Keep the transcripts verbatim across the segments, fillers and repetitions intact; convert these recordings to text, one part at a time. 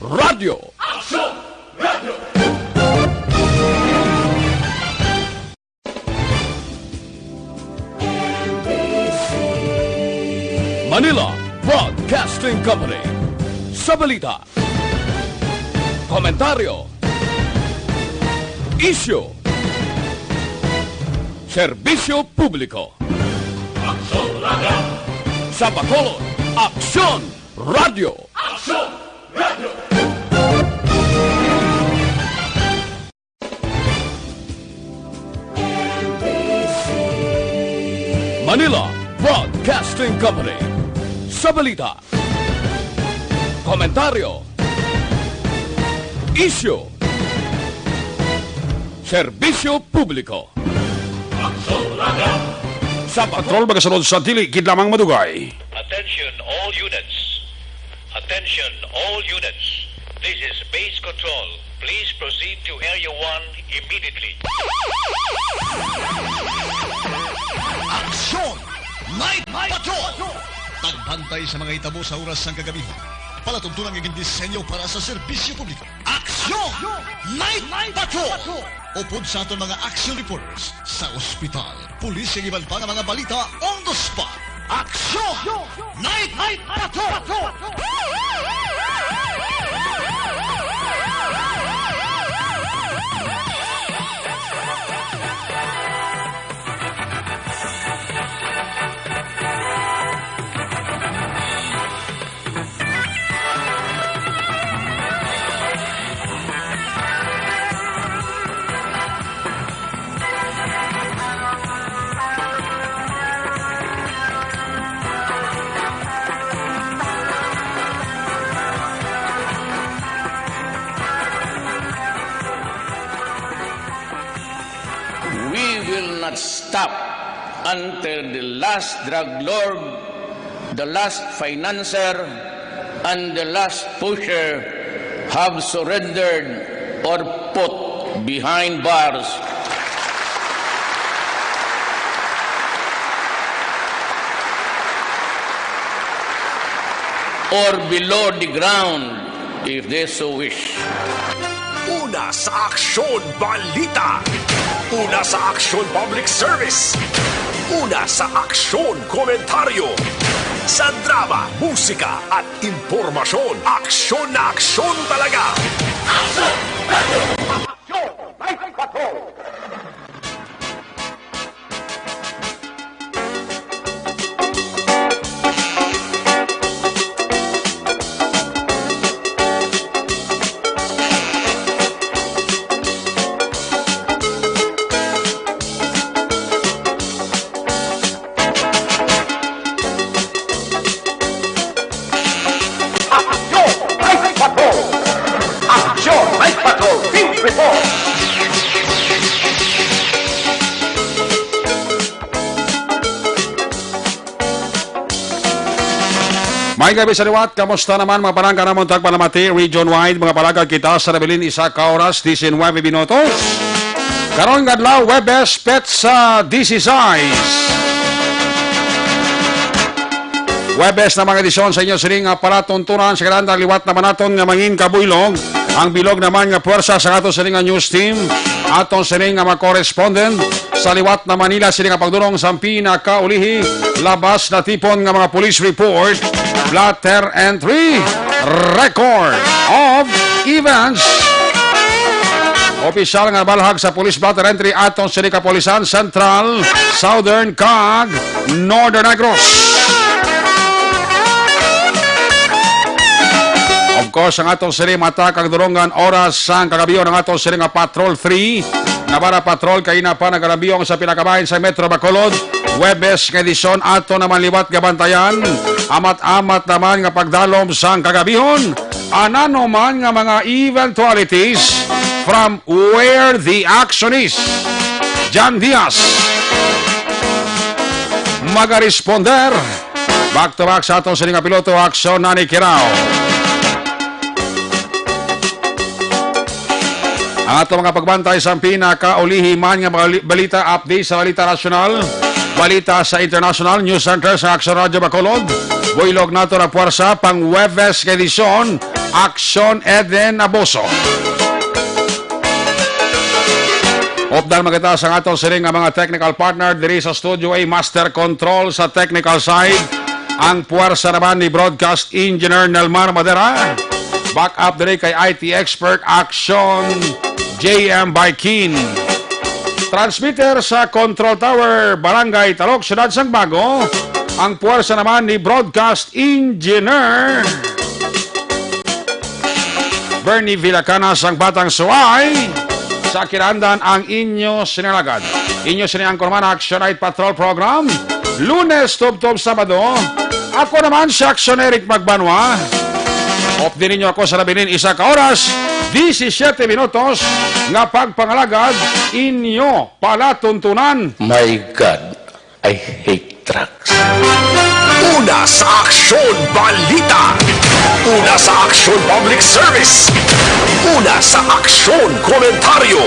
Radyo. Aksyon! Radyo! Manila Broadcasting Company. Sa balita, komentaryo, isyu, serbisyo publiko. Aksyon Radyo! Sa Bacolod, Aksyon Radyo! Aksyon Radyo! Manila Broadcasting Company. Sa balita, komentaryo, isyu, serbisyo publiko. Aksyon Radyo! Sa patrol, magasunod sa dili gid lamang madugay. Attention all units. Attention all units. This is base control. Please proceed to Area one immediately. Aksyon! Night Patrol! Tagbantay sa mga hitabo sa oras sang kagabi. Palatuntunan nga gindisenyo para sa serbisyo publiko. Aksyon! Night Patrol! Upod sa aton mga action reporters sa ospital, pulis, kag iban pa nga mga balita on the spot. Aksyon! Night Patrol! We will not stop until the last drug lord, the last financier, and the last pusher have surrendered or put behind bars or below the ground, if they so wish. Una sa Aksyon Balita. Una sa Aksyon Public Service. Una sa Aksyon Komentaryo. Sa drama, musika, at impormasyon, aksyon na aksyon talaga. Aksyon! Aksyon! Night Patrol! Aksyon! Night Patrol! Aksyon! Night Patrol! Field Report! May gabi sa liwat. Kamusta naman, mga palangga namon tagpalamati region-wide? Mga palangga, kita sa nabilin isa ka oras, diecinuebe minutos. Karon nga adlaw, Huwebes, petsa dieciséis. Huwebes na mga edisyon sa inyo sining nga palatuntunan sa kadaan liwat naman naton nga mangin kabuylog. Ang bilog naman nga puwersa sa ato sining nga news team, aton sining nga mga correspondent sa liwat na Manila sining nga pagdulong sa pinakaulihi, labas na tipon nga mga police report, blotter entry, record of events. Opisyal nga balhag sa police blotter entry aton sining kapulisan, Central, Southern, kag Northern Negros. Of course, ang aton sining mata kag dulongan oras sang kagabihon ang aton sining nga Patrol three, Navarra Patrol, kaina pa nagkalabihon sa pinakabahin sa Metro Bacolod. Huwebes nga edisyon ato naman liwat gabantayan. Amat-amat naman nga pagdalom sang kagabihon. Anano man nga mga eventualities from where the action is. Jan Diaz magaresponder. Back to back sa aton sining nga piloto, aksyon na ni Kirao. Ang ato mga pagbantay sa pinakaulihi man nga mga li-, balita, update sa balita nasyonal, balita sa international, news center sa Aksyon Radyo Bacolod. Buylog nato na puwersa pang Huwebes nga edisyon Aksyon Eden Aboso. Updan man kita sa aton sining nga mga technical partner diri sa studio, A Master Control sa technical side. Ang puwersa naman ni Broadcast Engineer Nelmar Madera. Back up diri kay I T expert Aksyon J M Baikin. Transmitter sa Control Tower, Barangay Talok, Siyudad sang Bago. Ang puwersa naman ni Broadcast Engineer Bernie Villacana sang Batang Suway. Sa kinaandan ang inyo sinalagad. Inyo sini ang Kurman Action Night Patrol Program. Lunes, tubtob Sabado. Ako naman si Action Eric Magbanwa. Updi ninyo ako sa labing isa ka oras, disisiete minutos, nga pagpangalagad inyo palatuntunan. My God, I hate drugs. Una sa aksyon, balita. Una sa aksyon, public service. Una sa aksyon, komentaryo.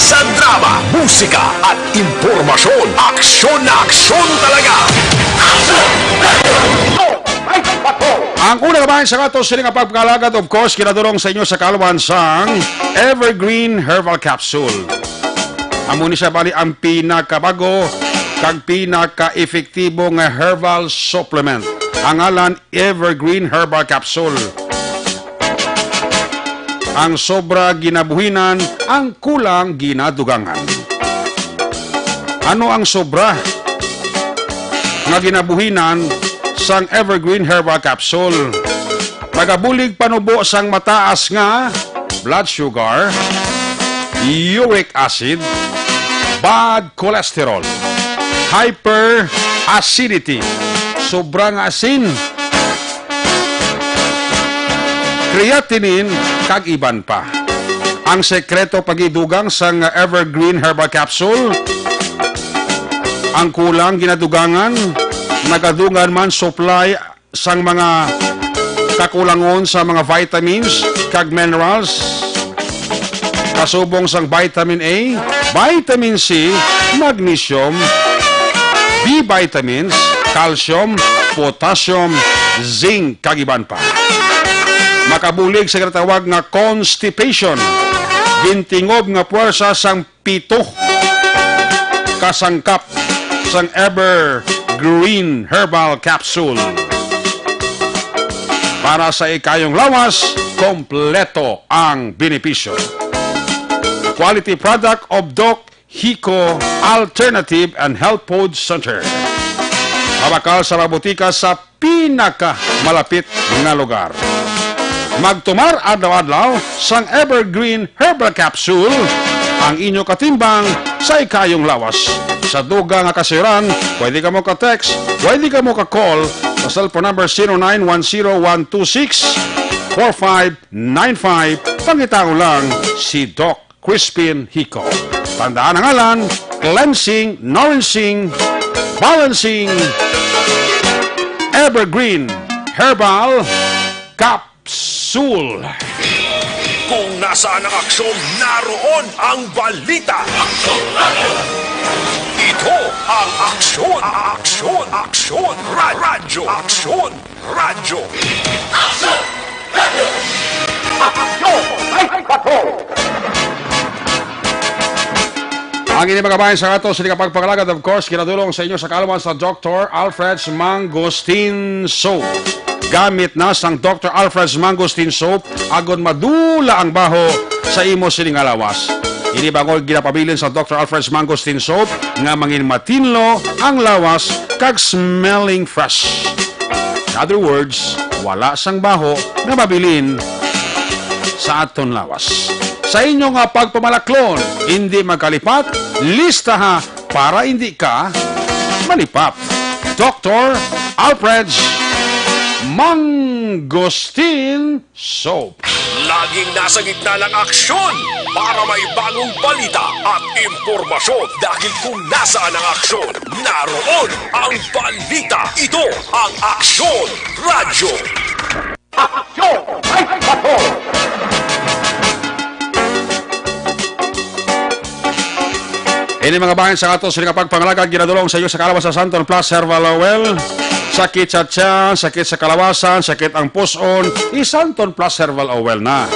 Sa drama, musika, at impormasyon, aksyon na aksyon talaga. Ang una ka bahin sa ato sini nga pagpangalagad, of course, ginadulong sa inyo sa kaalwan sang Evergreen Herbal Capsule. Amo ni siya bali ang pinakabago kag pinaka-epektibo nga herbal supplement. Ang ngalan, Evergreen Herbal Capsule. Ang sobra ginabuhinan, ang kulang ginadugangan. Ano ang sobra nga ginabuhinan sang Evergreen Herbal Capsule? Magabulig panubo sang mataas nga blood sugar, uric acid, bad cholesterol, hyperacidity, sobra nga asin, creatinine, kag iban pa. Ang sekreto paghidugang sang Evergreen Herbal Capsule, ang kulang ginadugangan, nagadugangan man supply sang mga kakulangon sa mga vitamins kag minerals, kasubong sang vitamin A, vitamin C, magnesium, B vitamins, calcium, potassium, zinc, kag iban pa. Makabulig sa ginatawag nga constipation, gintingob nga puwersa sang pito ka sangkap sang Evergreen Herbal Capsule. Para sa ikayong lawas, kompleto ang benepisyo. Quality product of Doc Hico Alternative and Health Food Center. Mabakal sa mga butika sa pinakamalapit nga lugar. Magtumar adlaw-adlaw sang Evergreen Herbal Capsule, ang inyo katimbang sa ikayong lawas. Sa dugang nga kasayuran, pwede kamo ka-text, pwede kamo ka-call sa cellphone number zero nine one zero one two six four five nine five. Pangitaon lang si Doc Crispin Hico. Tandaan ang ngalan, cleansing, nourishing, balancing, Evergreen Herbal Capsule. Kung nasaan ang aksyon, naroon ang balita. Ito ang aksyon, aksyon, aksyon, ra-, radyo, aksyon. Radyo. Aksyon! Radyo! Aksyon! Ay, patrol! Ang ini mga bayan sa ato, sini kapagpangalagad, of course, ginadulong sa inyo sa kaalwan sa Doctor Alfred's Mangosteen Soap. Gamit na sang Doctor Alfred's Mangosteen Soap, agon madula ang baho sa imo sini nga lawas. Ini bangod ginapabilin sa Doctor Alfred's Mangosteen Soap nga mangin matinlo ang lawas kag smelling fresh. In other words, wala sang baho nga mabilin sa aton lawas. Sa inyo nga pagpamalaklon, hindi magkalipat, listaha para hindi ka malipap. Doctor Alfred's Mangosteen Soap. Laging nasa gitna ng aksyon para may bagong balita at impormasyon, dahil kung nasaan ang aksyon, naroon ang balita. Ito ang Aksyon Radyo. Aksyon! Ay, patrol! Ini mga bahin sa ato sini nga pagpangalagad, ginadulong sa iyo sa kalawas sa Santon Plus Herbal Oil. Sakit sa tiyan, sakit sa kalawasan, sakit ang puson, i-Santon Plus Herbal Oil na.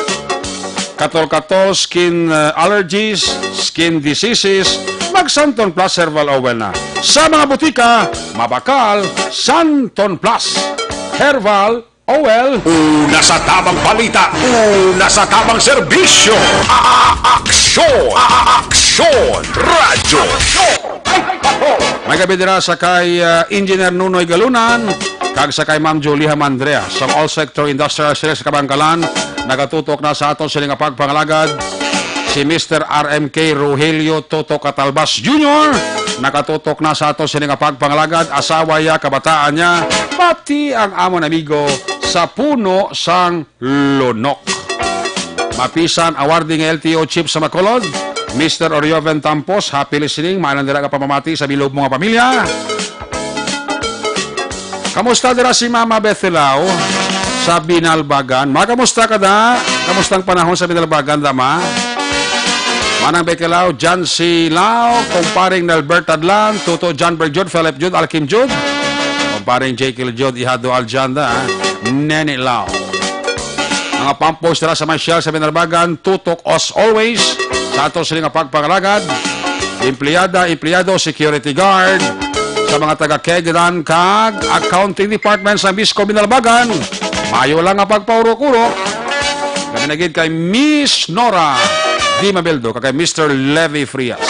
Katol-katol, skin, uh, allergies, skin diseases, mag-Santon Plus Herbal Oil na. Sa mga butika, mabakal, Santon Plus Herbal Oil. Una sa tamang balita, una sa tamang serbisyo, a-, a-, aksyon, a-, a-, aksyon, radyo. May gabi dira sa kay, ah, Engineer Nunoy Galunan, kag sa kay Ma'am Julie Hamandrea. Sa All Sector Industrial Sales sa Kabangkalan, nagatutok na sa aton sini nga pagpangalagad si Mister R M K Rogelio Toto Catalbas Junior. Nagatutok na sa aton sini nga pagpangalagad, asawa niya, kabataan niya, pati ang amon amigo sa Puno sang Lunok. Mapisan awarding L T O chief sa Bacolod, Mister Orioven Tampos, happy listening, maayo lang dira nga pamamati sa bilog mo nga pamilya. Kamusta dira si Mama Bethelao sa Binalbagan? Ma, kamusta ka da? Kamusta ang panahon sa Binalbagan, dama? Manang Bethelao, John C. Lao, kumparing Nelbert Tadlan, Tuto John Berjud, Philip Jud, Alkim Jud, kumparing Jekyll Jud, Ihado Aljanda, Nene Lao. Mga pampos dira sa Marshall, sa Binalbagan, tutok as always sa ato sini nga pagpangalagad. Empleyada, empleyado, security guard, sa mga taga Kegedan kag accounting department sa Bisco Binalbagan. Maayo lang nga pagpaurok-urok. Kami na gid kay Miss Nora Di Mabeldo kag kay Mister Levi Frias.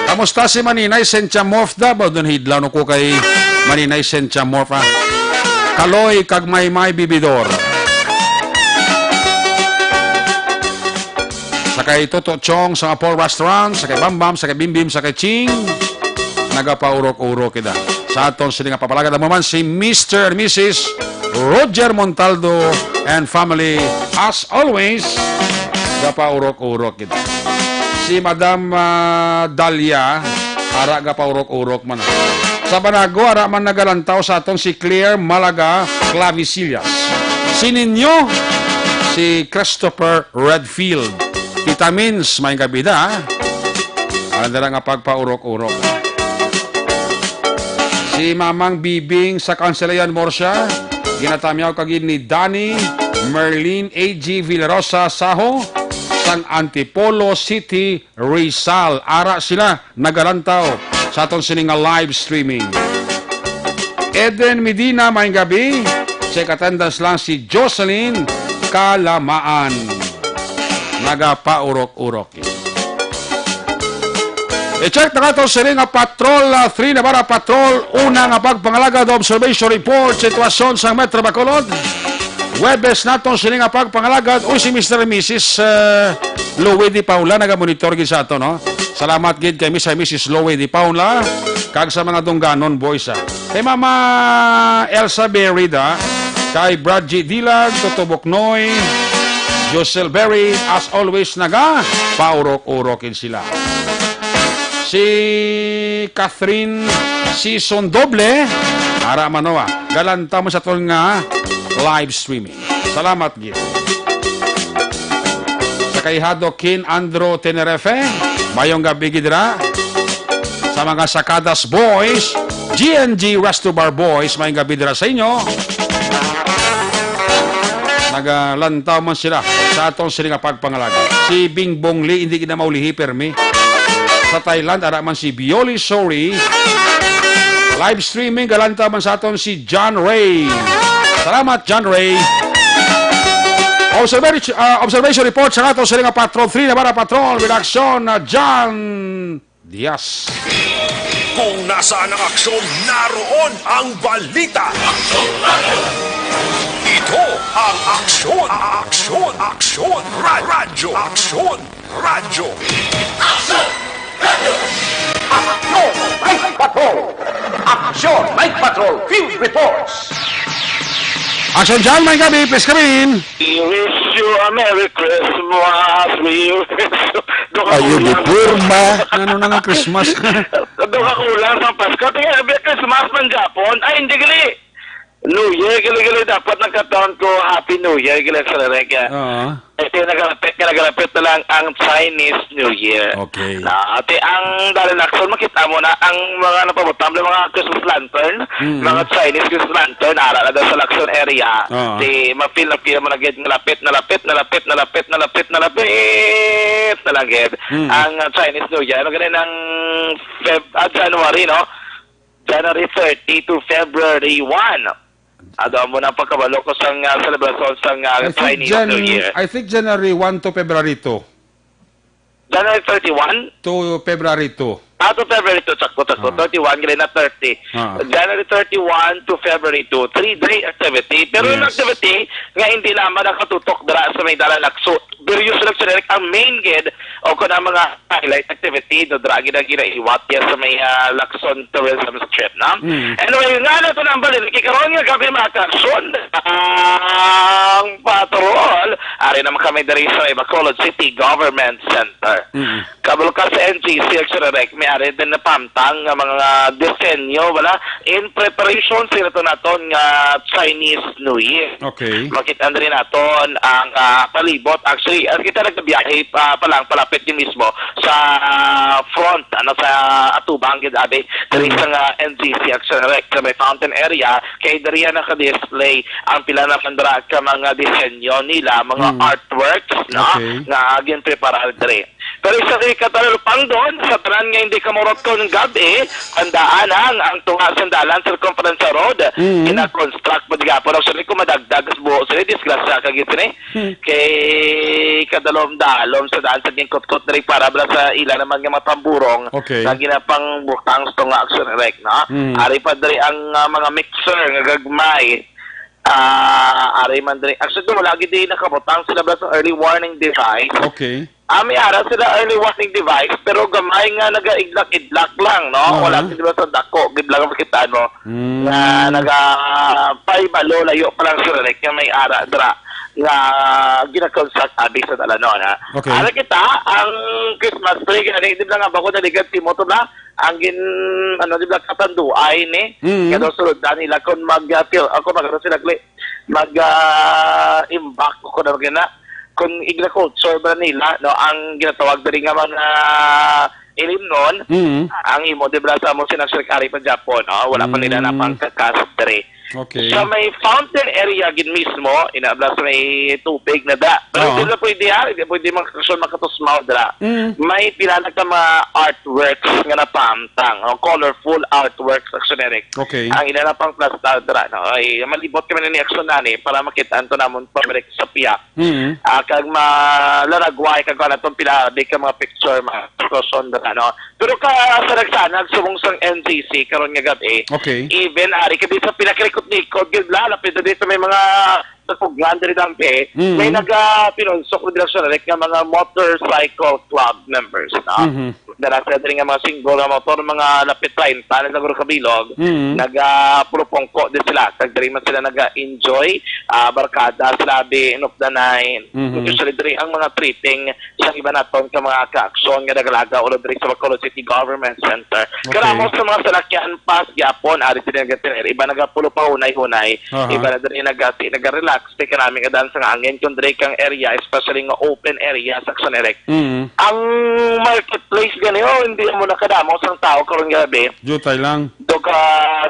Kamusta si Maninay Sentia Morf da? Ba, dun hidlaw no ko kay Maninay Sentia Morf, ah. Kaloy kag Maymay Bibidor. Sa kay Toto Chong, sa Apol Restaurant, sa kay Bambam, sa kay Bimbim, sa kay Ching, nagapaurok-urok kita. Sa aton sini nga papalagad, amo man si Mister and Missus Roger Montaldo and family, as always, gapaurok-urok kita. Si Madam, ah, Dalia, ara gapaurok-urok man. Sa Banago, ara man nagalantaw sa aton si Claire Malaga Clavisillas. Si Ninyo, si Christopher Redfield. Vitamins, may gabi na, ha? Ano na nga pagpaurok-urok. Si Mamang Bibing sa Kansalayan, Murcia, ginatamyaw kagid ni Danny, Merlin, A G Villarosa Saho, sang Antipolo City, Rizal. Ara sila nagalantaw sa aton sini nga live streaming. Eden Medina, maayong gabi. Check attendance lang si Jocelyn Kalamaan. Nagapaurok-urok. I-check na nato sini nga Patrol, ah, three Navarra Patrol, una nga pagpangalagad, observation report, sitwasyon sa Metro Bacolod. Huwebes naton sini nga pagpangalagad, uy, si Mister and Missus, eh, Louie Di Paula nagamonitor gid sa ato, no? Salamat gid kay Miss and Missus Louie Di Paula kag sa mga dungganon, boys, ah. Kay Mama Elsa Berida, kay Brad G Dilag, Toto Buknoy, Josel Berry, as always, naga paurok-urok gid sila. Si Catherine Season Doble, ara man, no, ah. Galanta mo sa aton nga live streaming. Salamat gid. Sa kay Hado Kin Andro Tenerife, mayong gabi gid dira. Sa mga Sakadas Boys, G N G Resto Bar Boys, mayong gabi dira sa inyo. Nagalantaw man sila sa aton sini nga pagpangalaga. Si Bing Bong Lee, hindi gid na maulihi, permi. Sa Thailand, ara man si Bioli Sori. Live streaming, galantaw man sa aton si John Ray. Salamat, John Ray. Observation, ah, observation report sa aton sini nga Patrol three, Navarra Patrol, with action, ah, John Diaz. Kung nasaan ang aksyon, naroon ang balita. Ito ang aksyon, aksyon, aksyon, ra-, radyo, aksyon, radyo. Aksyon! Night Patrol! Aksyon! Night Patrol! Field Reports! Aksyon dyan, may gabi, please come in. We wish you a Merry Christmas. We wish you... Doon ka Ayo, kulang. Di forma. Ano na nga Christmas? Doon ka kulang sa Pasko. Tingnan, Merry Christmas man, Japon. Ay, hindi, gali. New Year, gali-gali, dapat nagkataon ko Happy New Year, gali, Sir Rick. Oo. Ito yung nagalapit, nga nagalapit na lang ang Chinese New Year. Okay. Na, ate, ang dali Lacson, makita mo na ang mga napabutang, mga Christmas lantern, Mm. mga Chinese Christmas lantern, ara na daw sa Lacson area. Oo. Di, ma-feel na feel mo na gid, nalapit, nalapit, nalapit, nalapit, nalapit, nalapit na lang gid Mm. ang, uh, Chinese New Year. Ano ganin ang Feb-, ah, January, no? January thirty to February one. Ado mo na pagkabalo ko sang, ah, selebrasyon sang, ah, I think Chinese Jan-, New Year. I think January one to February two. January thirty-one? To February two. Ah, to February two, sakto, sakto. Ah. Thirty-one, gali na thirty. Ah. January thirty-one to February two, three-day activity. Pero yung Yes. activity nga hindi lamang nakatutok dira sa may Dalalakso, Pero usually, Sir Eric, ang main gid o kung ang mga highlight activity, do dra gid ang ginaiwat diya sa may, ah, Lacson Tourism Strip, no? Mm. Anyway, nga na to nang balin, kikaron nga gabi, mga kaagsoon, ang patrol, ari naman kami diri sa may Bacolod City Government Center. Mm. Kabalo ka sa N G C, Sir Eric, may ari din na pamtang nga mga disenyo, wala? In preparation sila to naton nga Chinese New Year. Okay. Makita na rin naton ang, ah, palibot. Actually, ang kita nagbiyahe pa, pa lang, palapit din mismo sa, ah, front, ano, sa atubang, gid, abi, diri Mm. sa nga N G C Action Rec, sa may fountain area, kay diri na naka-display ang pila na man dira ka mga disenyo nila, mga Mm. artworks, no, Okay. nga ginpreparar diri. Pero isa ka katalupang doon, sa tanan nga hindi kamurot kon gabi, tandaan ang, ang tunga sang dalan, Circumference Road, Mm. gina-construct pa gihapon. Actually, kung madagdag sa buho, sila, disgrasya ka gid sini. Hmm. Kay kadalom-dalom sa daan sa gingkutkot diri para bala sa ila naman nga mga tamburong Okay. nga ginapangbutang sa tunga Action Rec, no? Mm. Ari pa diri ang, ah, mga mixer nga gagmay. Ah, ari man diri. Actually, wala gid di nakabutang sila bala sa early warning device. Okay. Ah, may ara sila early warning device, pero gamay nga nagaidlak-idlak lang, no? Aha. Wala gid ba sa dako, gid lang makita mo. Mm. Nga nagapahibalo, layo pa lang, Sir Rick, nga may ara dira nga ginakonsak abi sa dalanon, ha? Okay. Ara kita, ang Christmas tree, gani, di ba nga ba ko naligan si Moto ba? Ang gin-, ano, di ba, katanduay ni? Mm. Nga daw sulod na nila kung mag, ah, fil-, ako, mag, ano sila, gli-, mag, ah, imbak ko na gina-, kung agriculture ba nila, no, ang ginatawag diri nga mga ilimnon, Mm. ang imo, di ba, sa mo sinang secretary pa Japon, no? Wala pa nila Mm. napangkakas diri. Okay. Sa may fountain area gid mismo, ina bala sa may tubig na da. Pero Oo. Hindi na pwede, ha? Hindi pwede makakusyon, makatusmaw dira. Mm. May pila na ka mga artworks nga napamtang, no? Colorful artworks, actually, Eric. Okay. Ang ina na pang plastar dira, no? Ay, malibot kami ni action nani para makita anto namon pabalik sa piyak. Mm. Ah, kag malaragway kag kuan atong pila di ka mga picture, mga photos on the, ano. Pero ka sa nagsanag subong sang N G C karon nga gabi, Okay. even ari ka di sa pinakalikot-likot, gid la, lapit na di sa may mga napugngan diri dampe, Mm. may naga pinunsok diri sa nga mga motorcycle club members, no? Mhm. Dara sila diri nga mga single nga motor, mga lapit treinta na siguro kabilog, Mm. naga pulupongko di sila. Kag diri man sila naga-enjoy, ah, barkada sila, be, inupdanay. Mhm. Usually diri ang mga tripping sa iba naton ka mga ka-aksyon nga nagalagaw ulo diri sa Bacolod City Government Center. Okay. Karamo sa mga salakyan, pas gyapon, ari sila nagatinir. Iba nagapulo pa hunay-hunay. Aha. Iba na diri nagati, naga-relax. Kay kanami nga daan sa hangin, kung diri kang area, especially nga open area sa Action Rec. Mm. Ang marketplace gani, oh, hindi mo nakadamo sang tao karon nga gabi. Jutay lang. Duga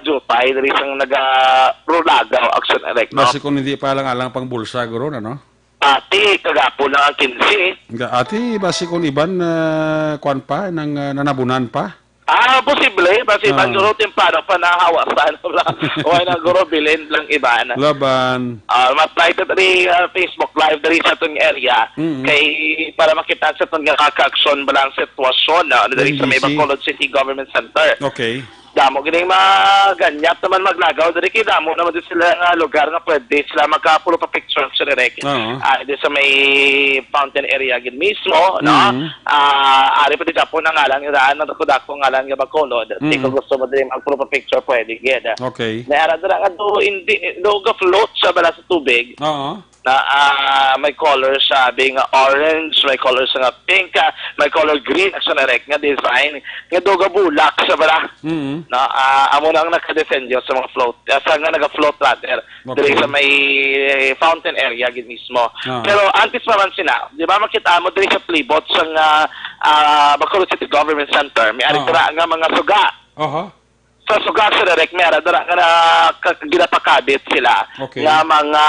jutay, diri sang naga-rulagaw, Action Rec, no? Basi kung hindi pa lang alang pang bulsa, guro, ano? Ati, kagapon lang ang kinse. Nga, ati, basi kung iban, ah, kwan pa, nang, ah, nanabunan pa? Ah, posible. Basi Ah. man guro, temprano pa nahawa sa ano lang. O ay na guro, bilin lang iban. Laban. Ah, matry ta diri, ah, Facebook Live diri sa atong area. Mm-mm. Kay para makita sa atong nga kakaakson ba lang sitwasyon, ah, diri sa may N G C. Bacolod City Government Center. Okay. Damo gining maganyat naman maglagaw diri kay damo naman din sila nga lugar nga pwede sila makapulo pa picture sa direct. Oo. Ah, di sa may fountain area gid mismo, no? Mm. Ah, ari pa di dapo na ngalan nga daan, ang dako-dako ngalan nga Bacolod. Mm. Di ko gusto mo diri magpro pa picture, pwede gid. Okay. May ara dira nga do, hindi, do ga-float sa bala sa tubig. Oo. na, ah, may color siya, abi nga orange, may color siya nga pink, ah, may color green, action direct nga design, nga daw gabulak siya bala. Mm. Na, ah, amo na ang naka-defend yun sa mga float, ah, sa nga naga-float rather, Okay. diri sa may fountain area gid mismo. Ah. Pero antes pa man sina, di ba, makita mo diri sa palibot sa nga, ah, Bacolod City Government Center, may ari Ah. dira nga mga suga. Aha. Sa suga sa direct, may ara dira nga na, ka-, ginapakabit sila Okay. nga mga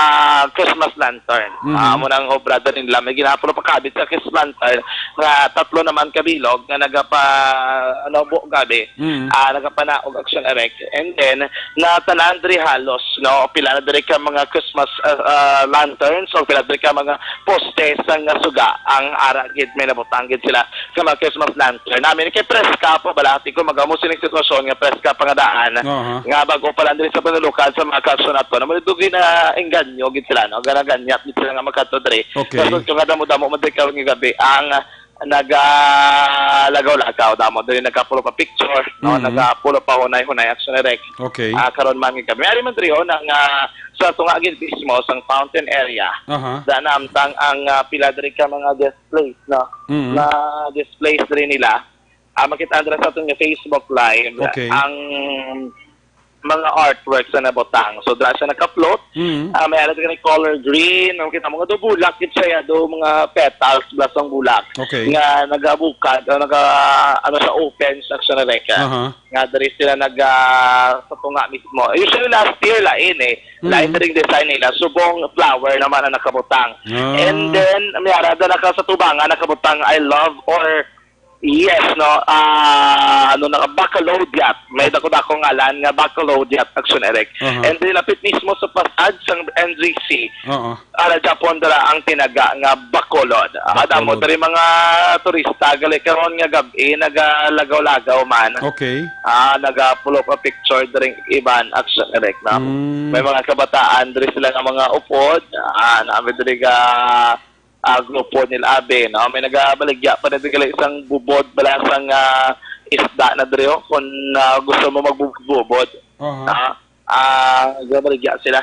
Christmas lantern. Mhm. Ah, amo nang obra diri nila, may ginapulo pakabit sa Christmas lantern nga tatlo naman kabilog nga nagapa-, ano, buo gabi, Mm. ah, nagapanaog action direct. And then, na tanan diri halos, no, pila na diri ka mga Christmas, ah, ah, lanterns o pila diri ka mga poste sa nga suga ang ara gid, may nabutang gid sila sa mga Christmas lantern. Namin kay preska pa bala, ati ko magamo sining sitwasyon nga preska pa nga daan, Aha. nga bag-o pa lang diri sa panulukan sa mga kaso nato. Na malidugi na engganyo gid sila, no? Ganaganyat gid sila nga magkadto diri. Okay. Kaso nga damo-damo man diri karon nga gabi ang nagalagaw-lagaw, damo diri nagkapulo pa picture, no? Mhm. Nagapulo pa hunay-hunay action direct. Okay. Ah, karon man nga gabi. Ari man diri, oh, nang, ah, sa tunga gid mismo sang fountain area. Aha. Da naamtang ang, ah, pila diri ka mga displays, no? Mhm. Na displays diri nila. Ah, makita dira sa aton nga Facebook Live Okay. ang mga artworks na nabutang. So, dira siya naka-float. Mhm. Ah, may alat ka ni color green. Ang kita mo nga do bulak, gid siya, do mga petals, blasang bulak. Okay. Nga nagabukad, o naga, ano siya, open sa action direct. Aha. Nga diri sila nag, ah, sa tunga mismo. Usually last year, lain eh. Mhm. Lain diri design nila. Subong flower naman ang nakabutang. Ah. And then, may ara da naka sa tubangan, nakabutang, "I love" or Yes, no. Ah, ano na, Bacolod Yacht. May dako-dako ngalan nga Bacolod Yacht Action Direct. Aha. And then, lapit mismo sa pasad sang N G C. Oo. Ara Japon dira ang tinaga nga Bacolod. Ah, Bacolod. Damo diri mga turista gali karon nga gab-i nagalagaw-lagaw man. Okay. Ah, nagapulo pa picture diri iban Action Direct na. Mm. May mga kabataan diri sila nga mga upod. Ah, naami diri ga ah, grupo nila abi, no? May nagabaligya pa na gali isang bubod, bala sang, ah, isda na diri, oh, kung, ah, gusto mo magbubod-bubod. Aha. Ah, ah, nagabaligya sila.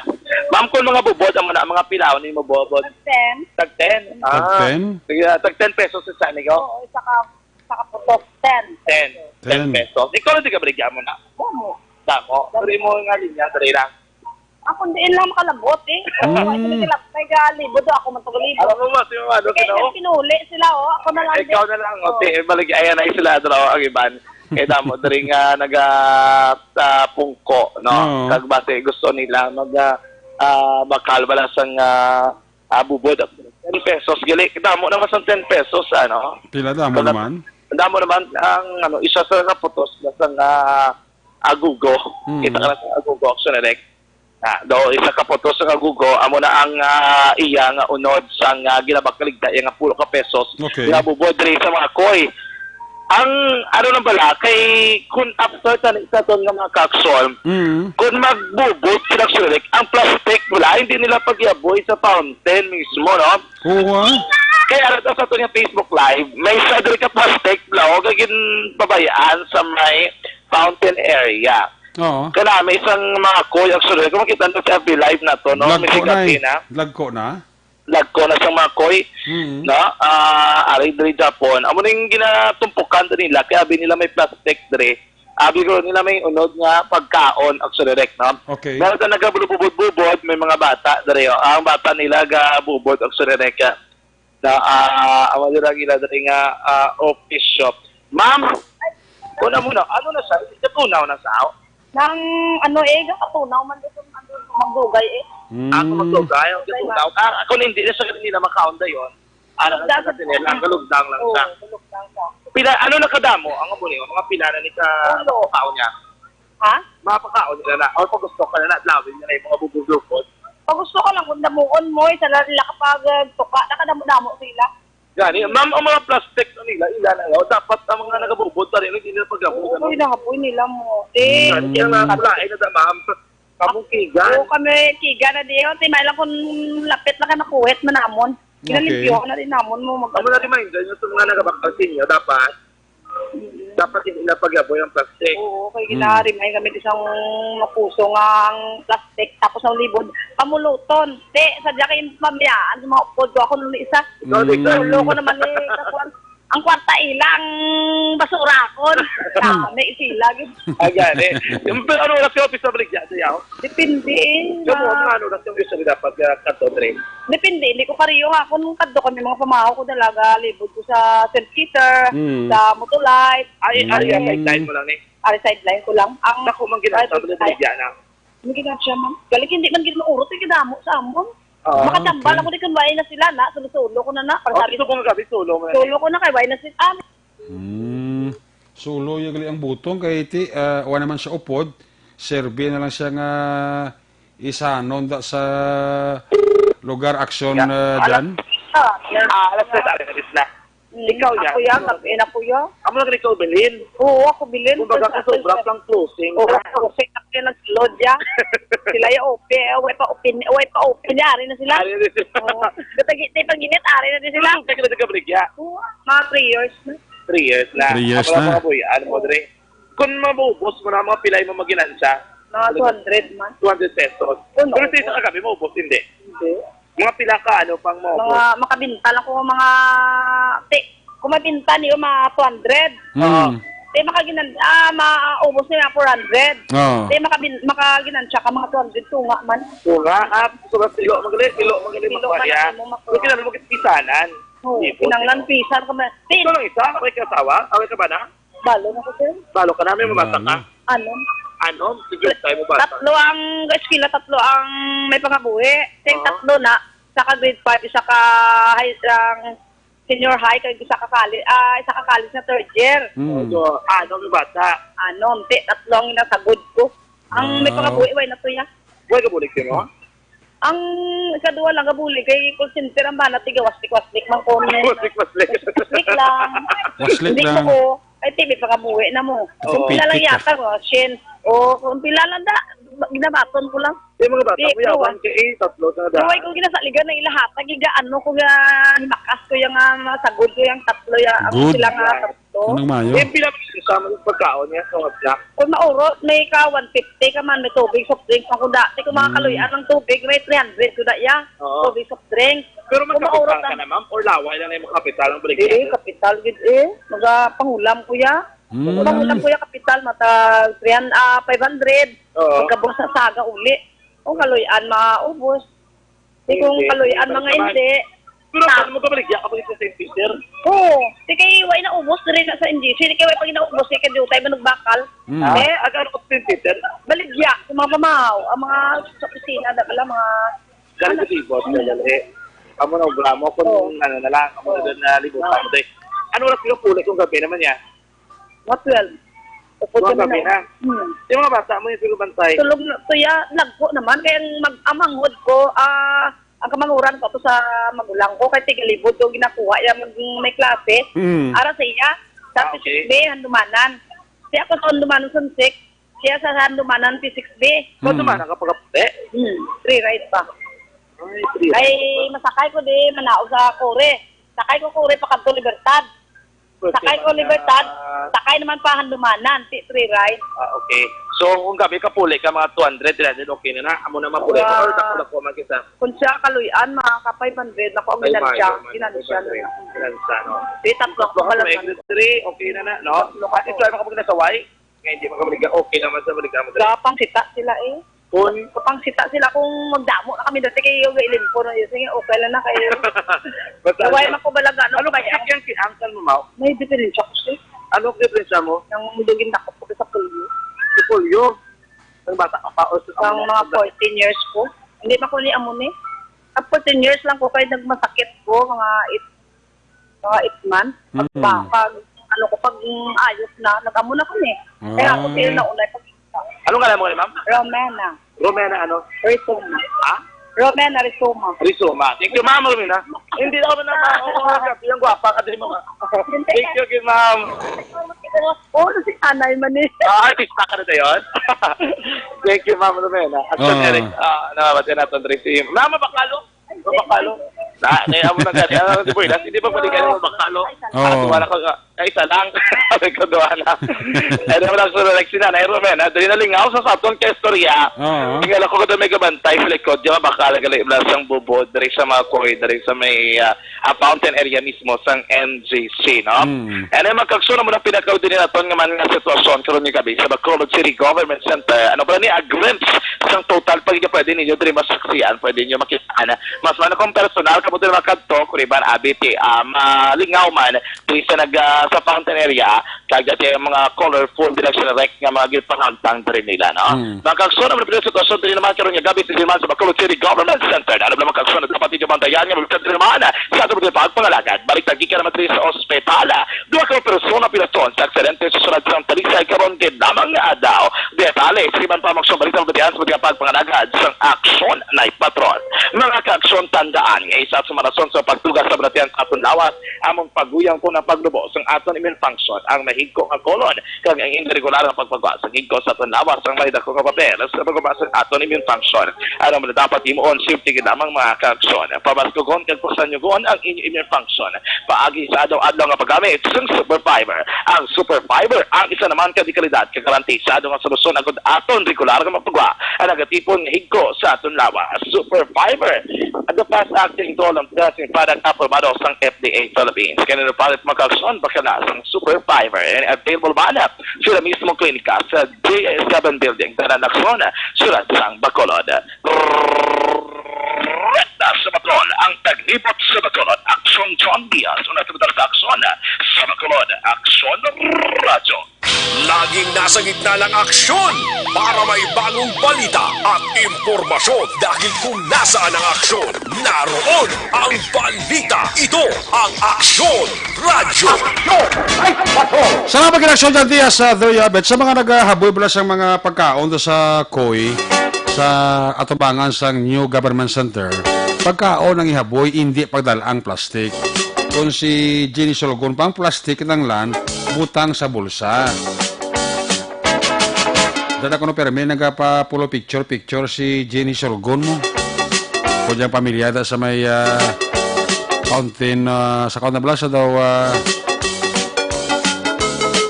Ma'am, kung mga bubod, amo na, mga pilaw ni mo bubod? Tag ten. Tag ten? Tag Ah, ten? Sige, ah, tag ten pesos sa sanigo? Oo, isa ka, isa ka putok, ten. Ten. Ten. Ten pesos. Ikaw lang di ka baligya mo na? Damo. Damo. Pero imo nga linya, dali lang. Ako, diin lang makalabot, eh. Mm. Ako, ay, sila, may galibot, ako man to galibot. Alam mo ba, si Mama, ano, Kaya sila, oh? Pinuli sila, oh. Ako na lang Ikaw din. na lang, oh, Oh. ti, balik, ayan na sila, ano, ang iban. Eh, damo, diri nga, naga, ah, pungko, no? Oo. Kag base, gusto nila, mag, ah, ah, bakal, wala sang, ah, ah, bubod. Ten pesos, gali, damo naman sang ten pesos, ano? Pila damo Wala- naman? Damo naman, ang, ano, isa sa kaputos, basta nga, agugo. Mm. Kita ka na sa agugo, action direct. Ah, do, isa ka putos nga gugo, amo na ang, ah, iya nga unod sang, ah, ginabakaligda iya nga pulo ka pesos Okay. nga bubod diri sa mga koy. Ang ano lang bala, kay kun after tani sa aton nga mga kaksol, Mm. kun magbubod sila, Shrek, ang plastic wala, hindi nila pagyaboy sa fountain mismo, no? Oo, ah. Kay ara sa aton nga Facebook Live, may isa diri ka plastic, bala, o, kay ginpabayaan sa may fountain area. Oo. Kana, may isang mga koy, actually, kung makita nyo sa F B Live na to, no? May Lagko na sigapi eh. na. Lagko na. Lagko na sa mga koy, Mm. no? Ah, ari diri Japon. Amo ning ginatumpukan diri nila, kay abi nila may plastic diri. Abi ko nila may unod nga pagkaon, actually, Rek, no? Okay. Meron ka nagabubod-bubod, may mga bata diri, oh. Ang bata nila gabubod, actually, Rek, ah. Na, ah, amo dira gila diri nga, ah, office shop. Ma'am, una muna, ano na sa, natunaw na sa, Nang ano eh, gakatunaw man dito, ano, magdugay eh. Mm. Ako magdugay, ang Magdugay, gatunaw. Ah, ako hindi na sa nila makaon dayon. Ano lang Kalugdan sa sa nila, sa kalugdang lang Oo, siya. Kalugdang siya. Pila, ano na kadamo ang amo niyo? Mga pila na ni ka Ulo. Makaon niya? Ha? Mapakaon nila na. Or pag gusto ka na, na, lawin na yung mga bubulupot. Pag gusto ko lang, kung damuon mo, isa lang nila kapag, eh, tuka, nakadamo-damo sila. Gani, ma'am, ang mga plastic na nila, ila na yun. Dapat ang mga nagabubot pa rin, hindi nila pagabot, Oo, ano? Uy, nangapoy nila mo. Eh, Gani, kaya nga, wala, eh, nada, ma'am. Kamong kigan. Oo, kami, kigan na diyo. Timay lang kung lapit na ka nakuhit, manamon. Okay. Pinalimpyo na rin namon mo. Mag- Amo na reminder nyo sa mga nagabakal sa inyo, dapat Dapat hindi na paglaboy ang plastic. Oo, kay Hmm. ginarimay kami isang mapuso nga ang plastic, tapos ang libod, pamuluton. Te, sadya kay mamayaan sa mga upod ko, ako nun isa. Ikaw, Hmm. ikaw. Lolo ko naman eh, kakuan. Ang kwarta ilang basura akon. Dami sila, gid. Ah, gani. Yung, pero ano oras yung office na baligya sa yaw? Depende, eh, Yung na mga ano oras yung usually dapat, ah, kadto, Dre? Depende, hindi ko kariyo nga. Kung kadto kami, mga pamahaw ko talaga, libod ko sa Saint Peter, Mm. sa Motolite. Ay, ay, ay, Mm. sideline mo lang, eh. Ari, sideline ko lang. Ang Naku, man ginansya, private man ay- baligya na. Ang ginansya, ma'am. Galing, hindi man gid maurot, eh, kadamo sa amon. Ah, Makatambal okay. ako di kun wala na sila na, solo-solo ko na na. Para Oh, sabi gusto ko nga gabi, solo mo na. Solo ko na kay wala na sila. Ah, Mm. Solo yung gali ang butong kay ti, ah, wala naman siya upod. Serbi na lang siya nga isanon da sa lugar aksyon, Yeah. ah, Alas, Jan? ah, ah, alas tres, alas tres na. Mm, Ikaw, ako Jan. yan, gabi na, kuya. Amo lang ikaw, Belin. Oo, ako, Belin. Kumbaga, Sa- sa sobra pang closing. Oo, closing na kaya nag-load ya. Sila yung open, eh, way pa open, way pa open ya, ari na sila. Ari na sila. Oo. Gatagit, tay pag-init, ari na din sila. Pero kaya ka nagkabaligya? Oo, mga three years na. Three years na. Three years Amo lang na. mga boy, ano mo, Oo. Dre? Kung mabubos mo na, mga pilay mo maginansya? Mga two hundred man. Two hundred pesos. Ano? Pero sa isa ka gabi, maubos, hindi? Hindi. Mga pila ka, ano, pang maubos? Mga makabinta lang ko, mga, ti, kung mabinta niyo, mga two hundred. Hmm. Oo. Ti, makaginan-, ah, maubos niya, four hundred. Oo. Ti, makabin-, makaginansya ka, mga two hundred, tunga man. Tunga, ah, so, mas pilo, magaling, pilo, magaling, Pilo man makuha, ya. Ang makuha. Kung kinahanglan mo, kisanan. Oo, Di po, kinahanglan di po. pisan ka man. Ti, Ikaw lang isa? Away ka asawa? Away ka ba na? Balo na ko, sir. Balo ka na, may mabata ka? Balo. Ano? Ano? Sige, tayo mo bata. Tatlo ang eskwela, tatlo ang may pangabuhi. Sing Oo. tatlo na, isa ka grade five, isa ka high, ang senior high, kag isa ka college, ah, isa ka college na third year. Mm. So, ano may bata? Ano, ti, tatlo ang ginasagod ko. Ang may Wow. pangabuhi, way na to ya. Way ka bulig, no? Ang ikaduha lang, gabulig kay call center ang bana, tiga waslik-waslik man ko. Waslik-waslik. Waslik lang. Waslik Hindi lang. ko ko, ay, ti, may pangabuhi na mo. Sa Kung pila lang pitik ka. yata ko, Shin. O, kung pila lang da, ginabaton ko lang. Yung mga bata Di, mo, yawan ko, ah. ka, eh, tatlo na da. Uy, kung ginasaligan na ilahat, nagiga, ano, kung, ah, himakas ko yung, ah, mga sagod ko yung tatlo, ya, ang Good. sila nga tatlo. Anong mayo? Yung pila sa mga pagkaon niya, sa mga snack. Kung maurot, may ka one fifty ka man, may tubig, soft drinks, man kung dati, kung mga Mm. kaluyan ng tubig, may three hundred ko da, ya. Oo. Tubig, soft drinks. Pero Kung magkapital maurot ka na. na, ma'am? Or laway lang na yung mga kapital ng baligya? Dili, kapital gid eh. Magapangulam ko ya. Mm. Pangulam ko ya kapital, matag three hundred, ah, five hundred. Oo. Pagkabos sa saga uli. Kung kaluyan, maubos. Di kung Hindi, kaluyan, hindi mga naman. hindi. Pero Ta- ano mo kabaligya ka pa sa Saint Peter? Oo. Di kay, way na ubos, diri na sa M G C. Di kay, way pa ginaubos, di kay, diutay, manugbakal. Mm. Ah, Eh? Aga, ano ka sa Saint Peter? Baligya, sa mga pamahaw, ang mga sa opisina, da pala, mga Dali Ano? sa libot, Mm. dali. Amo na, obra mo, kung Oo. ano na lang, amo na Oo. doon na libot, Oo. amo doon. Ano oras yung puli kung gabi naman niya? Mga twelve. Upod Mga kami gabi na. na. Hmm. Yung mga bata mo, yung pinubantay? Tulog na, tuya, lagko naman. Kaya ang mag-, ang manghod ko, ah, ang kamanguran ko to sa magulang ko, kay tigalibod ko ginakuha, yung mag-, may klase. Hmm. Ara sa iya, sa Ah, okay. P six B, Handumanan. Siya ako sa Handumanan, Sunsik. Siya sa Handumanan, P six B. Kung Hmm. Handumanan ka pagkaputi? Hmm. Free ride pa. Ay, free Ay, ride pa. masakay ko di, manaog sa Kore. Sakay ko Kore, pa kadto Libertad. Sakay ko Libertad, sakay naman pa Handumanan, ti free ride. Ah, okay. So, kung gabi ka puli ka, mga two hundred, three hundred, okay na na. Amo na mapuli. Wow. Or dako-dako man kita. Kung siya kaluyan, mga ka five hundred, ako ang Ay, ginansya, maayo man. Ginansya na lang. Ginansya, no? Di, tatlo Tatlo ako ka pala may man. Three, okay na na, no? Tatlo ka At ito, po. Ano ka pag nasaway? Nga hindi mo ka maliga, okay naman sa maliga mo. Gapang sita sila eh. Kun? Kapang sita sila kung magdamo na kami dati kay Yoga Ilimpo na yun. Sige, okay lang na kayo. Basta Gaway ano? na ko balaga, ano Ano ba kasi yan? Yung si uncle mo, Mau? May diferensya ko siya. Ano ang diferensya mo? Yung dugin takot ko sa pulyo. Sa pulyo? Ang bata ka pa o sa Ang mga fourteen years ko. Hindi pa ko ni amo ni. Ang fourteen years lang ko kay nagmasakit ko, mga eight, mga eight months. Pag, Mm. pag, ano ko, pag mm, ayos na, nag-amo na ko ni. Kaya ako Ah. feel na unay pag Ano nga mo, ma'am? Romana. Romana ano? Rizoma. Ha? Romana Rizoma. Rizoma. Thank you, ma'am, Romana. Hindi na ako na ma-, oo, kasi ang gwapa ka din, mga. Thank you, good, ma'am. Oh, si anay man eh. Ah, artista ka na dayon? Thank you, ma'am, Romana. At Oo. Eric, ah, nabati natin, Tracy. Ma'am, bakalo? Mabakalo? Na, kaya mo na gani. Ano, si Buenas, hindi ba pwede kayo mabakalo? Oo. Ah, wala ka nga. Ay, isa lang. Sabi ko, duha na. Ay, naman ako sa Lexi na, Nairomen, ha? Dali na lingaw sa sa aton ka istorya. Oo. Tingala ko kung may kabantay sa likod, di ba, baka lagali lang sang bubod, diri sa mga Coy, diri sa may, ah, ah, fountain area mismo sang N G C, no? Mm. And then, magkagsuno mo ng pinakaw din naton nga man nga sitwasyon karon nga gabi sa Bacolod City Government Center. Ano ba ni, a glimpse sang total pag pwede ninyo diri masaksian, pwede ninyo makita na. Mas man kung personal ka mo diri makadto, kung iban abi ti, ah, malingaw man, diri sa nag, ah, sa fountain area, kag dati ang mga colorful, diri sila rek nga mga ginpangagtang diri nila, no? Mm. Magkagsuno mo ng pinakaw sa sitwasyon diri naman karon nga gabi sa Silman sa Bacolod City Government Center. Ano naman kagsuno dapat ninyo bantayan nga mabigyan diri naman sa ato mga pagpangalagad. Balik na gikan naman diri sa ospital. Duha ka persona pinaton sa aksidente sa sulod sang Talisay karon gid lamang nga adlaw. Detale, siman pa maksyon balita mabatian sa mga pagpangalagad sang Aksyon Night Patrol. Mga kaaksyon, tandaan nga isa sa mga rason sa pagtuga sa balatian sa aton lawas, among paguyang ko na paglubo sang aton immune function, ang mahigko nga colon, kag ang irregular nga pagpagwa sa gigko sa aton lawas, ang may dako nga papel sa pagpagwa sa aton immune function. Ano man dapat himuon? Simple gid lamang, mga kaaksyon. Pabaskog-on kag pasanyugon ang inyo immune function paagi sa adlaw-adlaw nga paggamit sang Super Fiber. Ang Super Fiber ang isa naman ka dekalidad ka garantisado nga solusyon agud aton regular nga mapagwa ang nagatipon nga higko sa aton lawas. Super Fiber, the fast acting doll and dressing product, aprobado sang F D A Philippines. Kaya na palit, mga kaaksyon, bakala sang Super Fiber. And available ba na sila mismo klinika sa J S seven Building, Dalan Lacson, sulod sang Bacolod. Reta sa Bacolod, ang taglibot sa Bacolod, Aksyon John Diaz, una sa Bacolod, Aksyon sa Bacolod, Aksyon Radyo. Laging nasa gitna ng aksyon para may bagong balita at impormasyon, dahil kung nasaan ang aksyon, naroon ang balita. Ito ang Aksyon Radyo. Salamat kay Aksyon John Diaz sa Doyabet. Sa mga nagahaboy pala sa mga pagkaon sa Coy, sa atubangan sang New Government Center, pagkaon ang ihaboy, indi pagdala ang plastic. Kung si Jenny Solgon pa ang plastic, kinahanglan butang sa bulsa. Dala ko no permi nagapa-pulo picture-picture si Jenny Solgon mo. Kung diyang pamilyada sa may, ah, fountain, ah, sa Kaunabla sa daw, ah,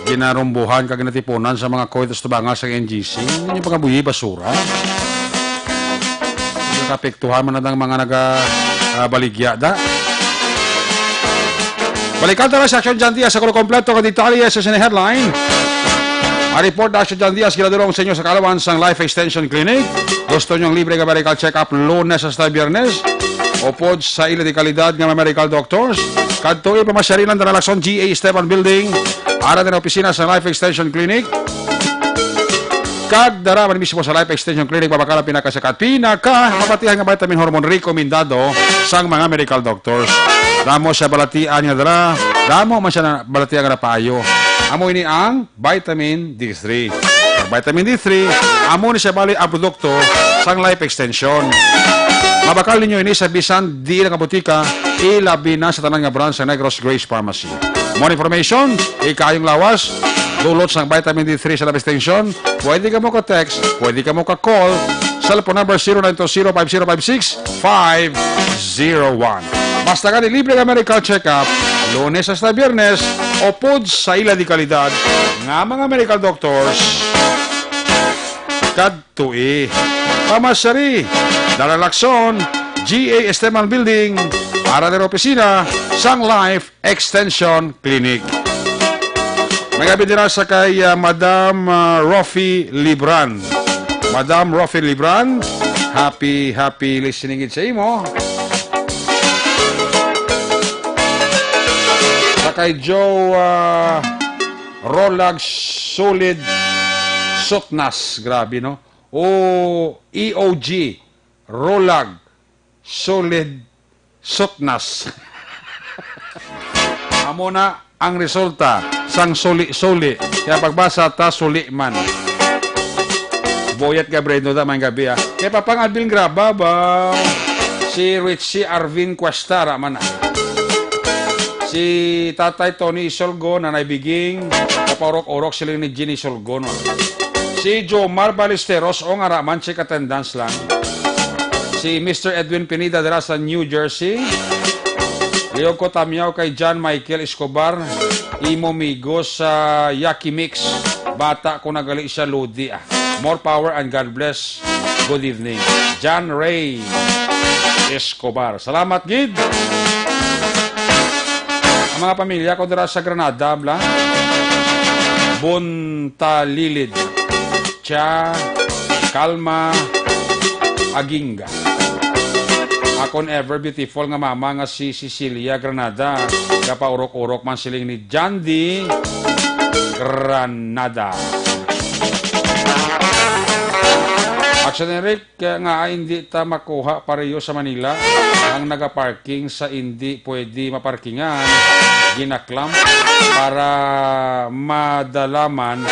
ginarumbuhan kag ginatipunan sa mga Coy sa atubangan sang N G C. Ano yung pagkabuhi basura? Nakapektuhan man na ang mga naga, ah, baligya da. Balikan ta na si Action John Diaz sa kuno kompleto nga detalye sa sini headline. Ang report na Action John Diaz, ginadulong sa inyo sa kaalaman sang Life Extension Clinic. Gusto niyong libre nga medical check-up Lunes hasta Biyernes? Upod sa ila di kalidad nga mga medical doctors, kadtoi pamasyari lang Dalan Lacson G A Esteban Building. Ara din ang opisina sa Life Extension Clinic. Kag dara man mismo sa Life Extension Clinic, mabakal ang pinakasakat, pinaka mabatihan nga vitamin hormone rekomendado sang mga medical doctors. Damo siya balatian nga dara, damo man siya na balatian nga napaayo. Amo ini ang vitamin D three. Ang vitamin D three, amo ni siya bali ang produkto sang Life Extension. Mabakal ninyo ini sa bisan diin nga botika, ilabi na sa tanan nga branch sa Negros Grace Pharmacy. More information, ikayong lawas, dulot sang vitamin D three sa Life Extension, pwede ka mo ka-text, pwede ka mo ka-call, cellphone number zero nine two zero five zero five six five zero one. Basta gani libre nga medical check-up, Lunes hasta Biyernes, upod sa ila di kalidad nga mga medical doctors. Kadtoi. Pamasyari, Dalan Lacson, G A Esteban Building, ara din opisina sang Life Extension Clinic. May gabi dira sa kay, ah, Madam, ah, Rofi Libran. Madam Rofi Libran, happy, happy listening gid sa imo. Sa kay Joe, ah, Rolag Solid Sutnas. Grabe, no? O, E O G, Rolag Solid Sutnas. Amo na ang resulta sang suli-suli. Kaya pagbasa ta, suli man. Boyet Gabreno da, may gabi, ah. Kay Papang Alvin Graba ba? Si Richie Arvin Cuesta, ra man, ah. Si Tatay Tony Isolgo, Nanay Biging, kapaurok-urok sila ni Jenny Isolgo, no? Si Jomar Ballesteros, o nga ra man, check attendance lang. Si Mister Edwin Pineda dira sa New Jersey. Iyog ko tamyaw kay John Michael Escobar, imo migo sa Yaki Mix. Bata ko na gali siya, Lodi, ah. More power and God bless. Good evening. John Ray Escobar. Salamat gid. Ang mga pamilya ko dira sa Granada, bla. Buntalilid. Cha, Kalma, Aginga. Akon ever beautiful nga mama nga si Cecilia Granada, gapaurok-urok man siling ni Jandy Granada. Action Eric, kaya nga hindi ta makuha pareho sa Manila ang nagaparking sa hindi pwede maparkingan, ginaklam para madalaman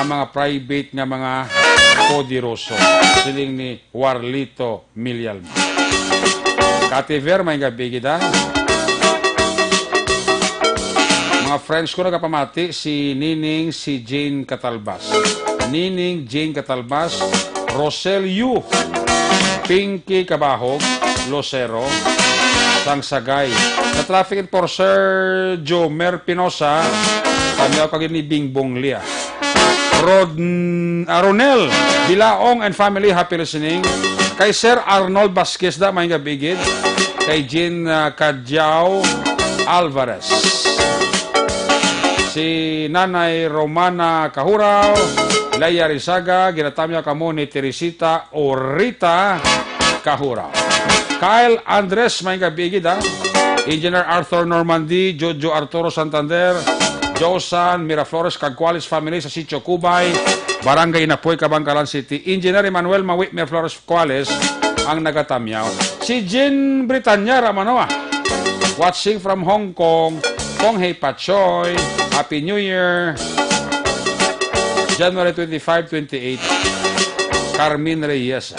ang mga private nga mga poderoso. Siling ni Warlito Milyalma. Kativer, may gabi kita. Mga friends ko nagapamati, si Nining, si Jane Catalbas. Nining, Jane Catalbas, Rosel Yu, Pinky Kabahog, Lucero, Sangsagay. Na traffic enforcer Jomer Pinosa, kami ako kagin ni Bingbong Lia. Rod, ah, Ronel Bilaong and family, happy listening. Kay Sir Arnold Vasquez da, may gabi gid. Kay Jean, ah, Cadiao Alvarez. Si Nanay Romana Kahuraw, Leia Rizaga, ginatamyaw kamo ni Teresita Orita Kahuraw. Kyle Andres, may gabi gid, ha? Engineer Arthur Normandy, Jojo Arturo Santander, Josan Miraflores, kag Cuales family sa Sitio Cubay, Barangay Inapoy, Kabangkalan City. Engineer Emmanuel Mawi Miraflores Cuales ang nagatamyaw. Si Jean Britanya Ramanoa, watching from Hong Kong. Kong Hei Pachoy, Happy New Year. January twenty-five, twenty-eight, Carmen Reyes.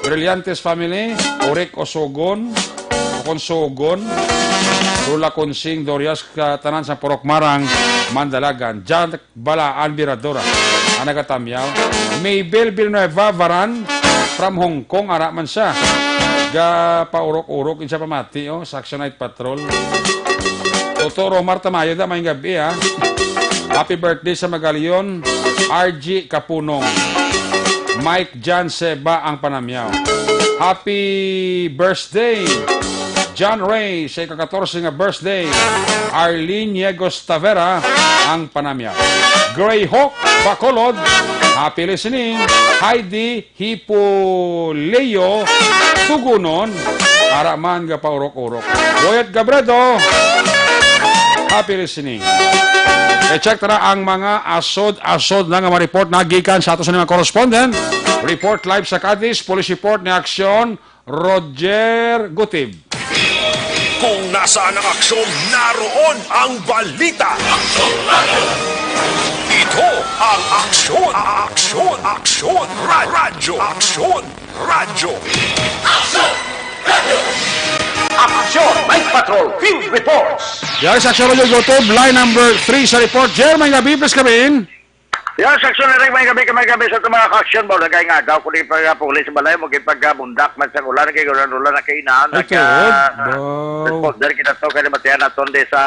Brillantes family, Orek Osogon, Okon Sogon, Rula Consing, Dorias, ka-, tanan sa Purok Marang, Mandalagan. Jack Balaan Viradora ang nagatamyaw. Mabel Villanueva Varan from Hong Kong, ara man siya. Gapaurok-urok, insa pamati, oh, sa Action Night Patrol. Toto Romar Tamayo, da, may gabi, ha. Happy birthday sa Magalion, R G Kapunong. Mike Jan Seba ang panamyaw. Happy birthday, John Ray, sa ika-katorse nga birthday. Arlene Yegos Tavera ang panamyaw. Grey Hawk Bacolod, happy listening. Heidi Hipuleo Tugunon, ara man gapaurok-urok. Boyet Gabredo, happy listening. I-check tara ang mga asod-asod na nga mga report na gikan sa ato sa mga correspondent. Report live sa Cadiz, police report ni Aksyon Roger Gutib. Kung nasaan ang aksyon, naroon ang balita. Ito ang Aksyon, Aksyon, Aksyon, Ra-, Radyo, Aksyon, Radyo. Aksyon, Night Patrol, Field Reports. Yan sa Aksyon Radyo YouTube, line number three sa report. Jer, may gabi, please, kami in. Yan, sa Aksyon Eric, may gabi, may gabi sa itong mga ka-aksyon. Mao na kay nga daw, kung di pa nga puli sa balay mo, kay pagkabundak man sa ulan, kay ulan-ulan na kainan. Ay, tuod. Wow. Responder kita to, kay nabatian naton di sa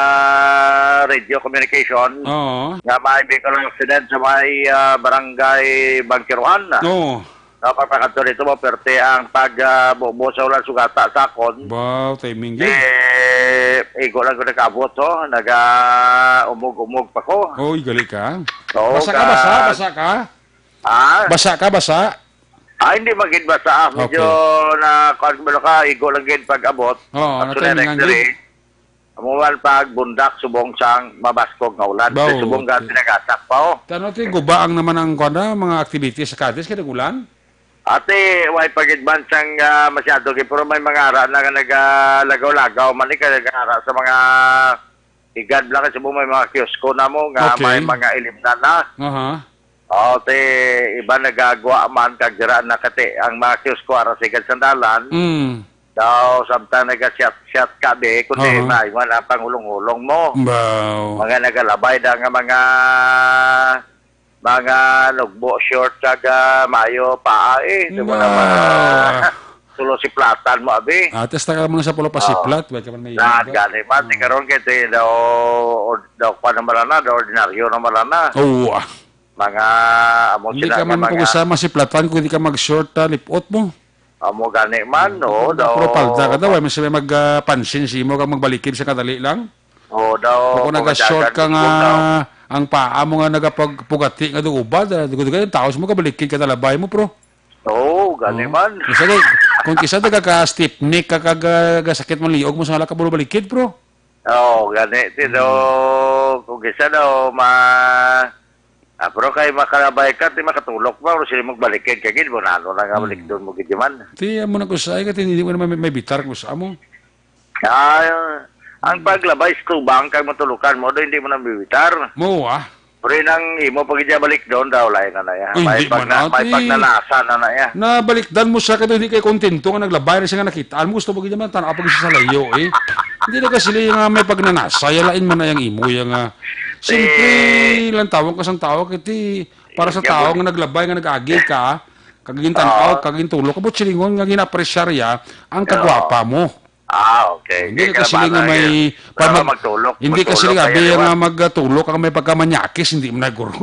radio communication. Oo. Nga may vehicle accident sa may, ah, barangay Bangkiruhan. Oo. Dapat pa kadto dito mo, perte ang pag, ah, bubo sa ulan sugata sa akon. Wow, timing gid. Eh, igo lang ko nag-abot, oh. Naga-umog-umog pa ko. Oy, gali ka. Oo, Basa ka, ka- basa, basa ka? Ah? Basa ka, basa? Ah, hindi magid basa. Ah. Medyo Okay. na, kuwan ko ba ka, igo lang gid pag-abot. Oo, At na sunod timing ang next day, gid. Amo man pag bundak subong sang mabaskog nga ulan. Bawo. Sa subong ga pinagasak pa, oh. Tano ti guba ang naman ang kuwan na, mga activities sa Cadiz kay nag-ulan? Ate, way pa gid man sang, ah, masyado gid, pero may mga ara na nga nagalagaw-lagaw man, eh, kay nag-ara sa mga higad lang, kasi mo may mga kiosko na mo nga Okay. may mga ilimnan na. Aha. Oh, te, iba nagagwa man kag dira na kati ang mga kiosko ara sa higad sang dalan. Mm. Daw, samtang naga-shot-shot ka, be, kundi Oo. maiwan ang pangulong-ulong mo. Wow. Mga nagalabay na nga mga, mga nugbo short kag, ah, mayo paa, eh. Di mo na ma- Ah. Tulo si platan mo, abi. Ah, testa ka mo na sa pulo pa si Oo. Plat, wala ka man may Lahat iba. Gani man, ti Oo. Karon kay ti daw, or-, daw pa naman na, daw ordinaryo naman na. Oo, ah. Mga, amo Hindi sila ka nga man mga kung sa masiplatan kung hindi ka mag-short, ah, lipot mo. Amo gani man, Oo, oo, daw. Pero palda ka daw, ay, mas may mag, ah, pansin si imo kang magbalikid sa kadali lang. Oo, daw, Kung kung nag-short ka nagdagan nga, daw. Ang paa mo nga nagapagpugati nga doon ubad, ah, dugod kayo, taos mo, kabalikid ka talabay mo, pro. Oo, gani Oo. Man. Kung sa, kung kisa daw ka stiff neck ka, kag, ah, gasakit mo liog mo sa nga ka, puro balikid, pro. Oo, gani. Ti daw, Mm. Kung kisa daw, ma-, ah, pero kay makalabay ka, ti makatulok ba? Pero sila magbalikid ka, gid mo na, ano na nga, Mm. Balik doon mo, gid man. Ti, amo na ko sa, ay, kati, hindi mo naman may, may bitar ko sa amo. Ah, ang Mm. paglabay sa tubang, kag matulukan mo, do, hindi mo na bibitar. Mo, ah. Pero nang imo pag iya balik doon daw, lain na na iya. Ay, May hindi pag man, na, may ate. Pagnanasa na na iya. Nabalikdan mo siya, kaya hindi kayo kontento nga naglabay na siya nga nakita. Alam mo, gusto mo ganyan man, tanaw pag isa sa layo, eh. Hindi na kasi yung, ah, may pagnanasa, ya lain man na yung imo, yung, ah, siyempre, Eh. Lang tawag ka sang tao, kiti, para sa Yung tao bul- nga naglabay, nga nag-agi ka, kagin tanaw, Oo. Kagin tulog, kabot silingon, nga ginapresyar ya, ang Oo. Kagwapa mo. Ah, okay. Hindi Okay, na kasi kalabanan nga may yun. Para pag mag-, magtulok, hindi kasi magtulok nga kayo, abi di ba? Nga magtulok ang may pagkamanyakis, hindi mo na guro.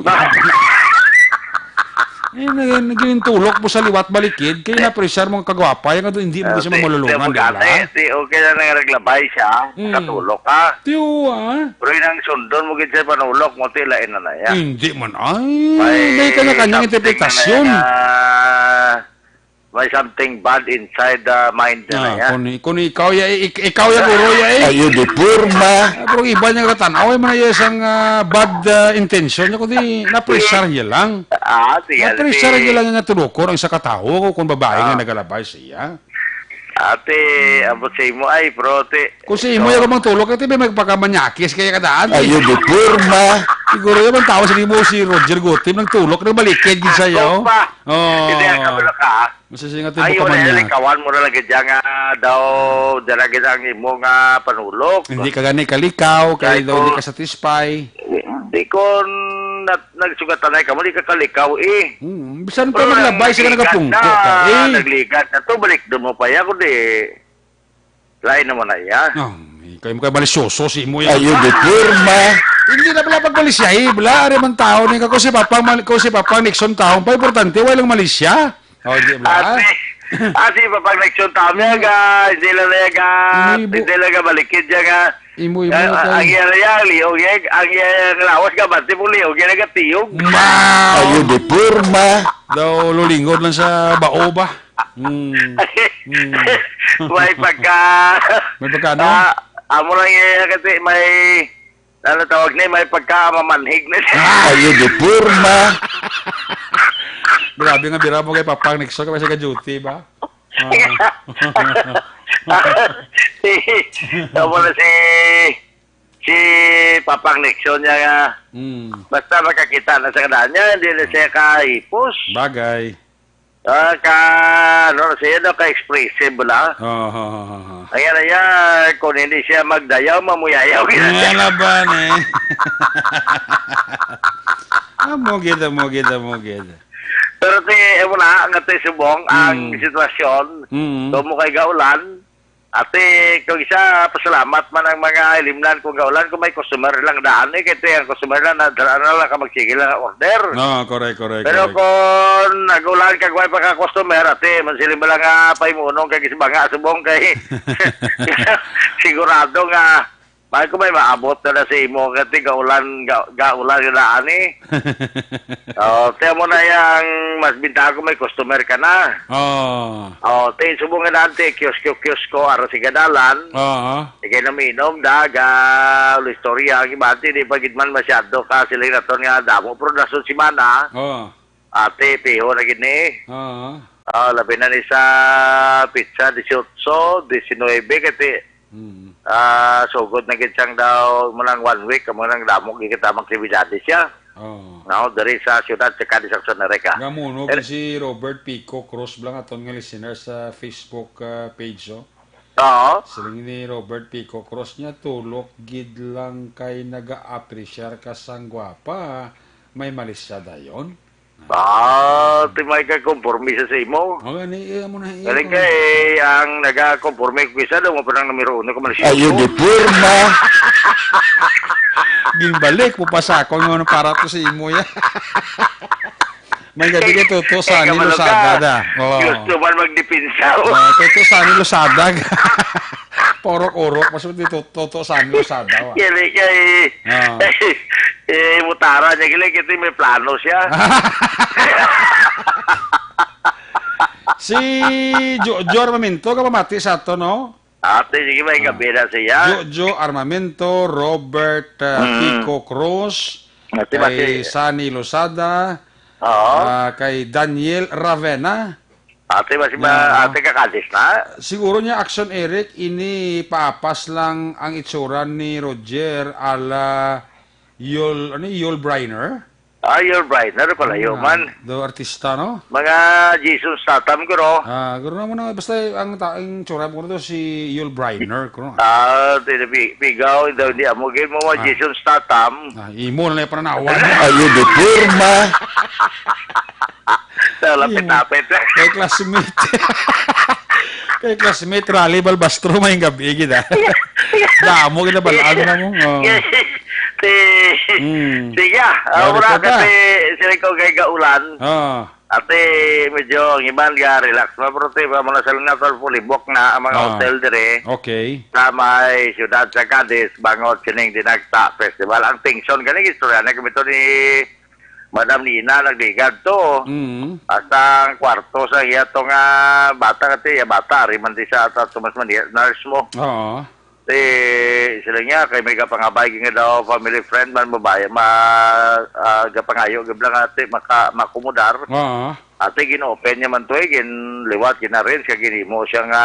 Eh, nag-, naging tulok mo sa liwat balikid, kay Eh. Na-pressure mo ang kagwapa, yung ano, hindi mo Ah, kasi di, mamululungan, di di ba? Magkate, di, okay na nga naglabay siya, Mm. Katulok ka. Tiyo, ah. Pero yung ang sundon mo gid sa panulok mo, ti lain na na, ya. Hindi man, ay, May may kanya-kanyang something na interpretasyon. Na yan, ah, May something bad inside the mind na Ah, niya. Kung, kung ikaw ya, ik-, ikaw ya, guro ya, eh. Ayo, di porma. Ah, pero iba niya katanaw, ay man na isang, ah, bad, ah, intention niya, kundi na-pressure niya lang. Ah, sige, Na-pressure sige. Niya lang nga tulukor ang isa ka tawo kung babae nga Ah. Nagalabay siya. Ate, Hmm. Abot sa imo, ay, bro, te. Kung sa imo, So, yung mang tulok, ate, may magpakamanyakis kaya kadaan, eh. Ayo, di porma. Siguro yung mga tao sa imo, si Roger Gotim, nagtulok, nagbalikid gid sa Ako iyo. Pa. Oh. Hindi, ang kabalo ka, ah. Masasing ati Ay, mo wala, kamanya. Likawan mo na lang gid nga daw, dala gid ang imo nga panulok. Hindi ka gani kalikaw, kay Kay daw di ko ka satisfy. Di ko nat-, nagsugatanay ka mo, di ka kalikaw, eh. Hmm, bisan pa Pero maglabay sila, nagligat nagapungko na, ka, eh. Nagligat na to, balik doon mo pa, ya, kundi lain naman na, ya. Oh, ikaw, ikaw malisyoso, si mo yan. Ayo, di porma. Hindi na pala pagmalisya, eh, bala, ari man tao, ni ka, kung si Papang Mal-, kung si Papang Nixon taon pa, importante, walang malisya. Oh, di ba? Ate, ate, papag nagsunta mi, Hmm. Aga, hindi lang na, Aga, Imo ibo-, hindi lang, Aga, balikid niya, Aga. Imo, imo, Ah, ah, kay ang iya, iya, liog, iya, ang iya, ang lawas, Aga, bati mo, liog, iya, nagatiyog. Wow! Ayo, di porma. Daw, lulingod lang sa bao ba? Hmm. Hmm. May pagka, May pagka ano? Ah, amo lang, iya, kasi may Ano tawag ni? May pagkamamanhig na siya. Ah! Ayo, di porma. Grabe nga, bira mo kay Papang Nixon, kay sa duty ba? Ah. Si, tama na si, si Papang Nixon niya nga. Mm. Basta makakita na sa kadaan niya, hindi na siya kahipos. Bagay. Ah, ka, ano na siya, no, ka-expressive na. Oo, oo, oo, oo. Ayan, ayan, kung hindi siya magdayaw, mamuyayaw. Nga na ba, ne? Amo gid, amo gid, amo gid. Pero ti, eh, wala, nga ti subong, ang Mm. Sitwasyon, Mm. Tumo kay gaulan, Ate, kung isa, pasalamat man ang mga ilimnan kung gaulan, kung may customer lang daan, eh, kaya ang customer lang, na, dala na lang ka magsige lang ang order. No, correct, correct, Pero correct. Kung nag-ulan ka, kung may pagka-customer, ate, man sila ba lang, ah, paimunong kay gisbanga subong kay sigurado nga, may kung may maabot na na sa imo, kati gaulan, ga-, gaulan na daan, eh. Oh, tiyan mo na yang mas bintahan ko may customer ka na. Oh. Oh, ti subong nga daan, ti, kiosko-kiosko, ara sa gadalan. Oo. Sige na minom, daga, ulo istorya, ang iba, ti, di pa gid man masyado ka, sila naton nga damo, pero dason semana, Oo. Ate, piho na gid ni. Oo. Ah, labi na ni sa petsa dieciocho, diecinuebe, kati, Mm. Ah, sugod na gid siyang daw, mo nang one week, mo nang damo gid kita mga aktibidades siya. Oo. No, diri sa siyudad sa Cadiz, Santa Rica. Nga muno Eh, gid si Robert Pico Cruz, bala nga aton nga listener sa Facebook, ah, page, oh. Oo. Siling ni Robert Pico Cruz niya, tulok gid lang kay naga-appreciar ka sang gwapa, may malisya dayon. Ah, ti may ka konforme sa, sa imo. O, gani, iya mo na, iya Galing mo. Kay ang nagakonforme ko isa daw mo pa nang numero uno ka Malaysia. Ayun, di porma. Ginbalik mo pa sa ako nga para to sa imo ya. May gabi kay Toto Sani Losada da. Oo. Gusto man magdepensa. Oh, Toto Sani Losada. Paurok-urok, mas di Toto, Toto Sani Losada, wa. Kili kay Ah. Eh, mutara niya, gila, kita may plano siya. Si Jo-, Jo Armamento, kapamati sa ato, no? Ate, sige ba, yung Ah. gabi na siya? Jojo Armamento, Robert, ah, Mm. Kiko Cruz, Ate, kay mati- Sunny Losada, Oo. ah, kay Daniel Ravena. Ate, mas Na- ba, ate ka Cadiz na? Siguro niya, Action Eric, ini paapas lang ang itsura ni Roger ala Yul, ano, Yul Brynner? Ah, Yul Brynner, palayo Ah, man. Do artista, no? Mga Jason Statham, guro. Ah, guro naman na, basta ang ta-, ang tsura mo to si Yul Brynner, guro. Ah, tinapi-, pigaw, daw di amo, gid mo, mga Ah. Jason Statham. Ah, imo na lang yung pananawan. Ayun, di porma. Sa lapit-lapit. Imo. Kay classmate. Kay classmate, Rally Balbastro, may gabi, gid, ah. Damo, gid, balaan na mo. Oh. Yes. Si, Mm. sige, ah, Sorry wala po ka. Kasi sila ko kay gaulan. Ah. Ate, medyo ang iban ga relax. Mabrote pa mo na sa nga tol, fully book na ang mga Ah. hotel dire. Okay. Sa may siyudad sa Cadiz, bangot sining Dinagta Festival. Ang tension gani, istorya na kami to ni Madam Nina, nagligad to. Mm. Hasta ang kwarto sa iya to nga bata, kati iya bata, ari man di sa Ata Tomas Manila, nurse mo. Oo. Ti, sila niya, kay may gapangabay nga daw, family friend man, mabaya, ma-, ah, gapangayo, gid lang ati, maka-, makumudar. Oo. Ati, gin-open niya man to, eh, gin-, liwat, gin-arrange, kay ginhimo siya nga,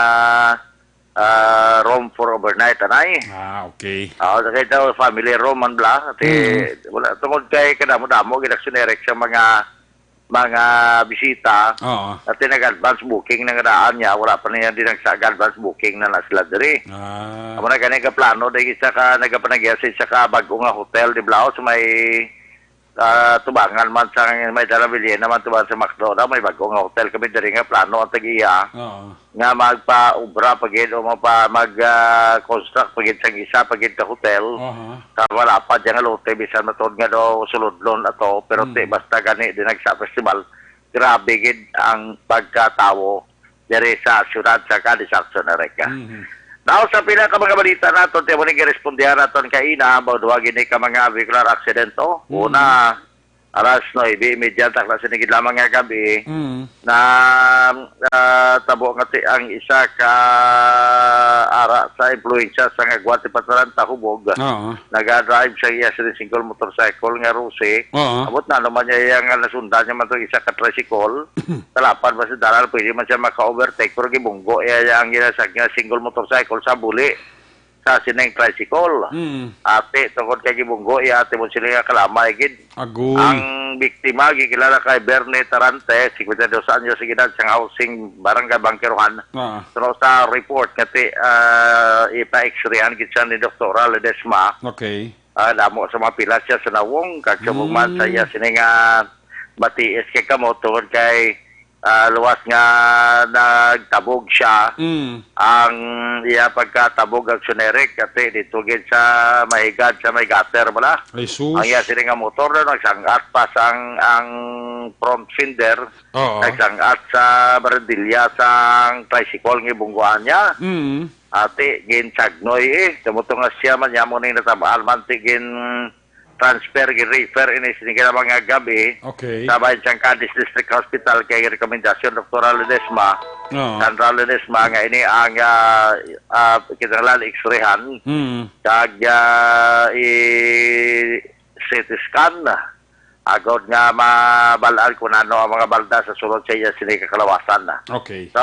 ah, room for overnight, anay. Ah, okay. Ah, sa kay daw, family room man bla, ati, Mm. wala, tungod kay kadamo-damo, gin-action direct sa mga mga bisita, Oo. Ati nag-advance booking na nga daan niya, wala pa niya din nagsa-, advance booking na na sila diri. Ah. Amo na gani ka plano, dahil isa ka nagapanagya sa isa ka bag-o nga hotel, di Blaos, may, ah, tubangan man sa may Dala Villena man, tubangan sa McDo, na may bag-o nga hotel kami diri nga plano ang tag-iya. Oo. Nga magpa-obra pa gid o magpa-, mag, ah, construct pa gid sang isa pa gid ka hotel. Aha. Sa wala pa dyan nga lote, bisan matod nga daw sulodlon ato, pero Mm. ti, basta gani din nagsa festival, grabe gid ang pagkatawo diri sa siyudad sa Cadiz, Action Erica. Mhm. Now, sa pila ka mga balita naton, ti mo ni girespondihan naton kaina, ang duha gini ka mga vehicular accident, oh. Mm. Una, alas nuebe y media, takla sini gid lamang nga gabi, Mm. na, ah, tabo nga ti ang isa ka ara sa impluwensya sa nga agwa ti Pataranta Hubog. Oo. Naga-drive sa iya sini single motorcycle nga Rusi. Oo. Abot na naman niya iya nga nasundan niya man to isa ka tricycle. Talapan ba sa dalan, pwede man siya maka-overtake, pero gibunggo iya, iya ang ginasag nga single motorcycle sa buli sa sining tricycle. Mm. Ate, tungod kay gibunggo, iya ate mo sila nga kalamay gid. Agoy. Ang biktima, gikilala kay Bernie Tarante, singkwenta y dos anyos ang edad, sa housing barangay Bangkerohan. Ah. Pero sa report nga ti, ah, ipa-x-rayhan gid siya ni Doktora Ledesma. Okay. Ah, damo sa mga pila siya sa nawong, kag subong man Mm. sa iya sini nga matiis kay kamot tungod kay ah, luwas nga nagtabog siya. Mm. Ang iya pagkatabog, Action Eric, kati dito gid sa mahigad sa may gutter bala. Ay, sus. Ang iya sini nga motor na nagsang-at pa sang ang front fender, Oo. nagsang-at sa barandilya sang tricycle nga ibungguan niya. Mm. Ati, ginsagnoy eh. Tumuto nga siya man, niya mo ning natabaan man, ti gin transfer, gi-refer ini sini nga mga gabi Okay. sa bahin sang Cadiz District Hospital kay rekomendasyon Doktora Ledesma, Oo. Sandra Ledesma, nga ini ang, ah, ah, kinahanglan x-rayhan Mm. kag, ah, i-C T scan agod nga mabal-an kung ano ang mga balda sa sulod sa iya sini kakalawasan. Okay. So,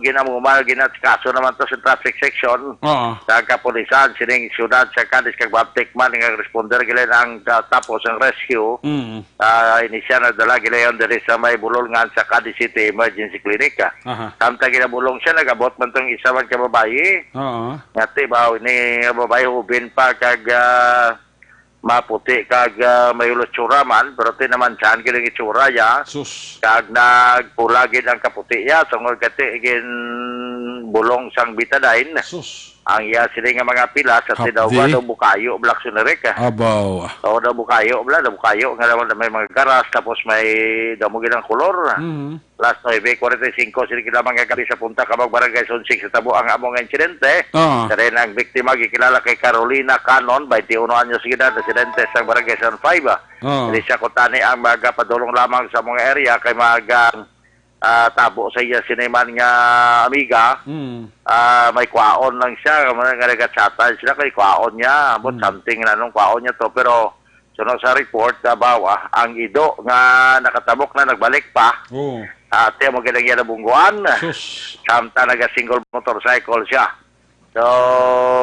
ginamumal, ginatikaso naman to sa traffic section Oo. sa kapulisan sining siyudad sa Cadiz kag maabtik man nga responder gila ang, ah, tapos ang rescue. Mm. Ah, ini siya nadala gilayon diri sa may bulolngan sa Cadiz City Emergency Clinic. Aha. Samtang ginabulong siya, nagabot man tong isa man ka babayi. Oo. Ngati ba, ini nga babayi, hubin pa, kag, ah, maputi kag, ah, may ulo tsura man, pero ti naman saan gid ang itsura ya. Sus. Kag nagpula gid ang kaputi ya, tungod kati gin bulong sang betadine. Sus. Ang iya sini nga mga pilas sa Hapdi. Tidawga daw bukayo, Black Suneric. Abaw. Oo, daw bukayo, bla, daw bukayo nga naman may mga garas, tapos may damo gid ang kolor. Mhm. Las nuebe kuwarenta y singko, sini gid lamang nga gabi sa punta kabag Barangay Sunsig sa tabo ang amo nga insidente. Ah. Kani ang biktima gikilala kay Carolina Canon, twenty-one anyos gid, residente sa Barangay San Five. Ah. Diri siya kutani ang magapadulong lamang sa mga area kay mag, ah, ah, tabo sa iya siniman nga amiga. Mm. Ah, may kwaon lang siya, nga nagachatan sila kay kwaon niya, but Mm. something na nung kwaon niya to, pero suno sa report, ah, bawa ang ido nga nakatabok na nagbalik pa. Oo. Ate mo gid ang iya nabungguan. Sus. Samtang naga-single motorcycle siya. So,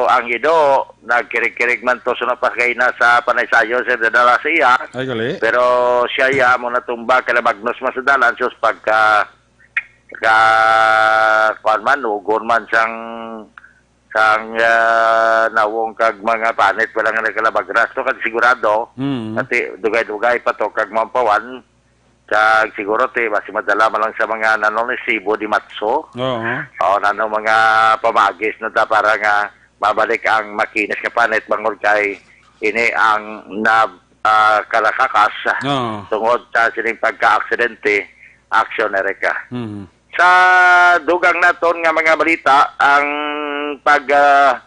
ang ido, nagkirig-kirig man to suno pa kay na sa panaysayon sa dadala sa iya. Ay, gali. Pero siya iya mo natumba kay nabagnos man sa dalan, sus, pagka, ka, kuwan man, ugon man sang, sang, ah, nawong kag mga panit, wala nga nagkalabagras. So, kag sigurado, Mm. ati, dugay-dugay pa to, kag mampawan, kag siguro ti, basi madala man lang sa mga nanong ni Sibo di Matso. Oo. O, nanong mga pamagis na ta para nga mabalik ang makinis nga panit bangod kay ini ang na, ah, kalakakas Oo. tungod sa sining pagka-aksidente, aksyon, Erica. Mhm. Sa dugang naton nga mga balita, ang pag, ah,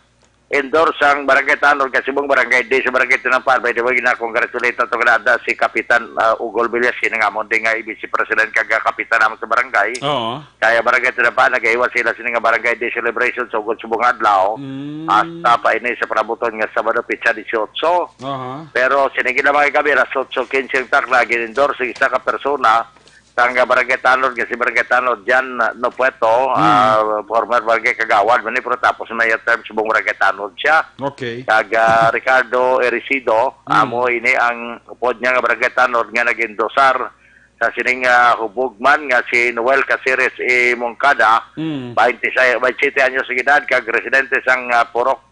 endorse sang Barangay Tanod, Kasibong Barangay, di sa Barangay Tinampal. By the way, gina-congratulate nato kanada si Kapitan, ah, Ugol Villas, kini nga amon din nga Vice President kag, ah, Kapitan naman sa barangay. Oo. Kaya Barangay Tinampal, nagaiwan sila sini nga Barangay Day celebration sa ugod subong adlaw. Mm. Hasta pa ini sa panabuton nga Sabado, petsa dieciocho. Aha. Pero sini gid mga gabi, alas otso quince ang takna, gin-endorse sa isa ka persona sang Barangay Tanod, nga si Barangay Tanod, Jan Nopueto, Mm. ah, former barangay kagawad man ni, pero tapos na iya term subong Barangay Tanod siya. Okay. Kag, ah, Ricardo Erisido, Mm. amo ini ang upod niya nga Barangay Tanod nga nag-endosar sa sining, ah, hubog man nga si Noel Caceres E. Moncada, Mm. twenty-six, twenty-sete anyos sa edad, kag residente sang, ah, Purok,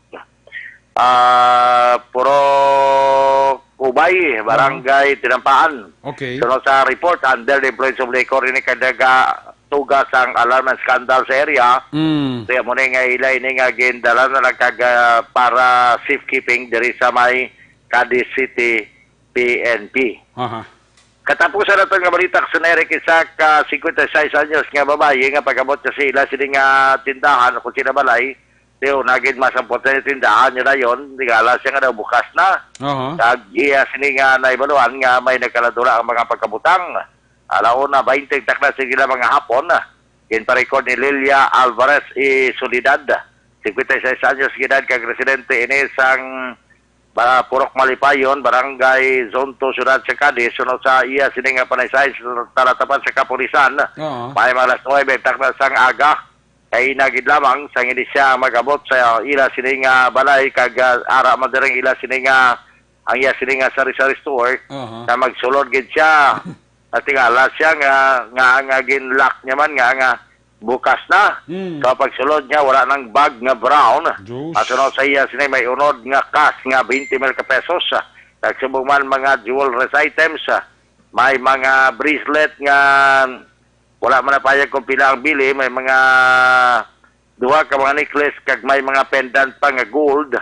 ah, Purok Ubay, Barangay Tinampaan. Okay. Suno sa report, under the influence of liquor, ini kay nagatuga sang alarm and scandal sa area. Mm. Kaya mo na nga ila ini nga gindala na lang kag, ah, para safekeeping diri sa may Cadiz City P N P. Aha. Katapusan nato nga balita, Kapitan Eric, isa ka cincuenta y seis anyos nga babayi nga pag-abot sa ila sini nga tindahan o kung sila balay, di una gid masampot na yung tindahan niya dayon, tingala siya nga daw bukas na. Aha. Kag iya sini nga naibaluan nga may nagkaladula ang mga pagkabutang. Alauna, baynte takna sa ila mga hapon, ginparecord ni Lilia Alvarez y Solidad, cincuenta y seis anyos edad, kag residente ini sang ba, Purok Malipayon, Barangay Zone two, Siyudad sa Cadiz, suno sa iya sini nga panaysayan sa talatapan sa kapulisan. Oo. May mga alas nuebe takna sang aga, kay inagid lamang sang hindi siya mag-abot sa ila sini nga balay, kag, ah, ara man diri ang ila sini nga, ang iya sini nga sari-sari store, Aha. na magsulod gid siya. At tingala siya nga, nga, nga gin-lock niya man, nga, nga bukas na. Mm. So, pagsulod niya, wala nang bag nga brown. Diyos. At sunod sa iya, sini may unod nga cash nga twenty mil ka pesos. Nagsubong man mga jewelries items. May mga bracelet nga wala man napayag kung pila ang bili. May mga duha ka mga necklace kag may mga pendant pa nga gold.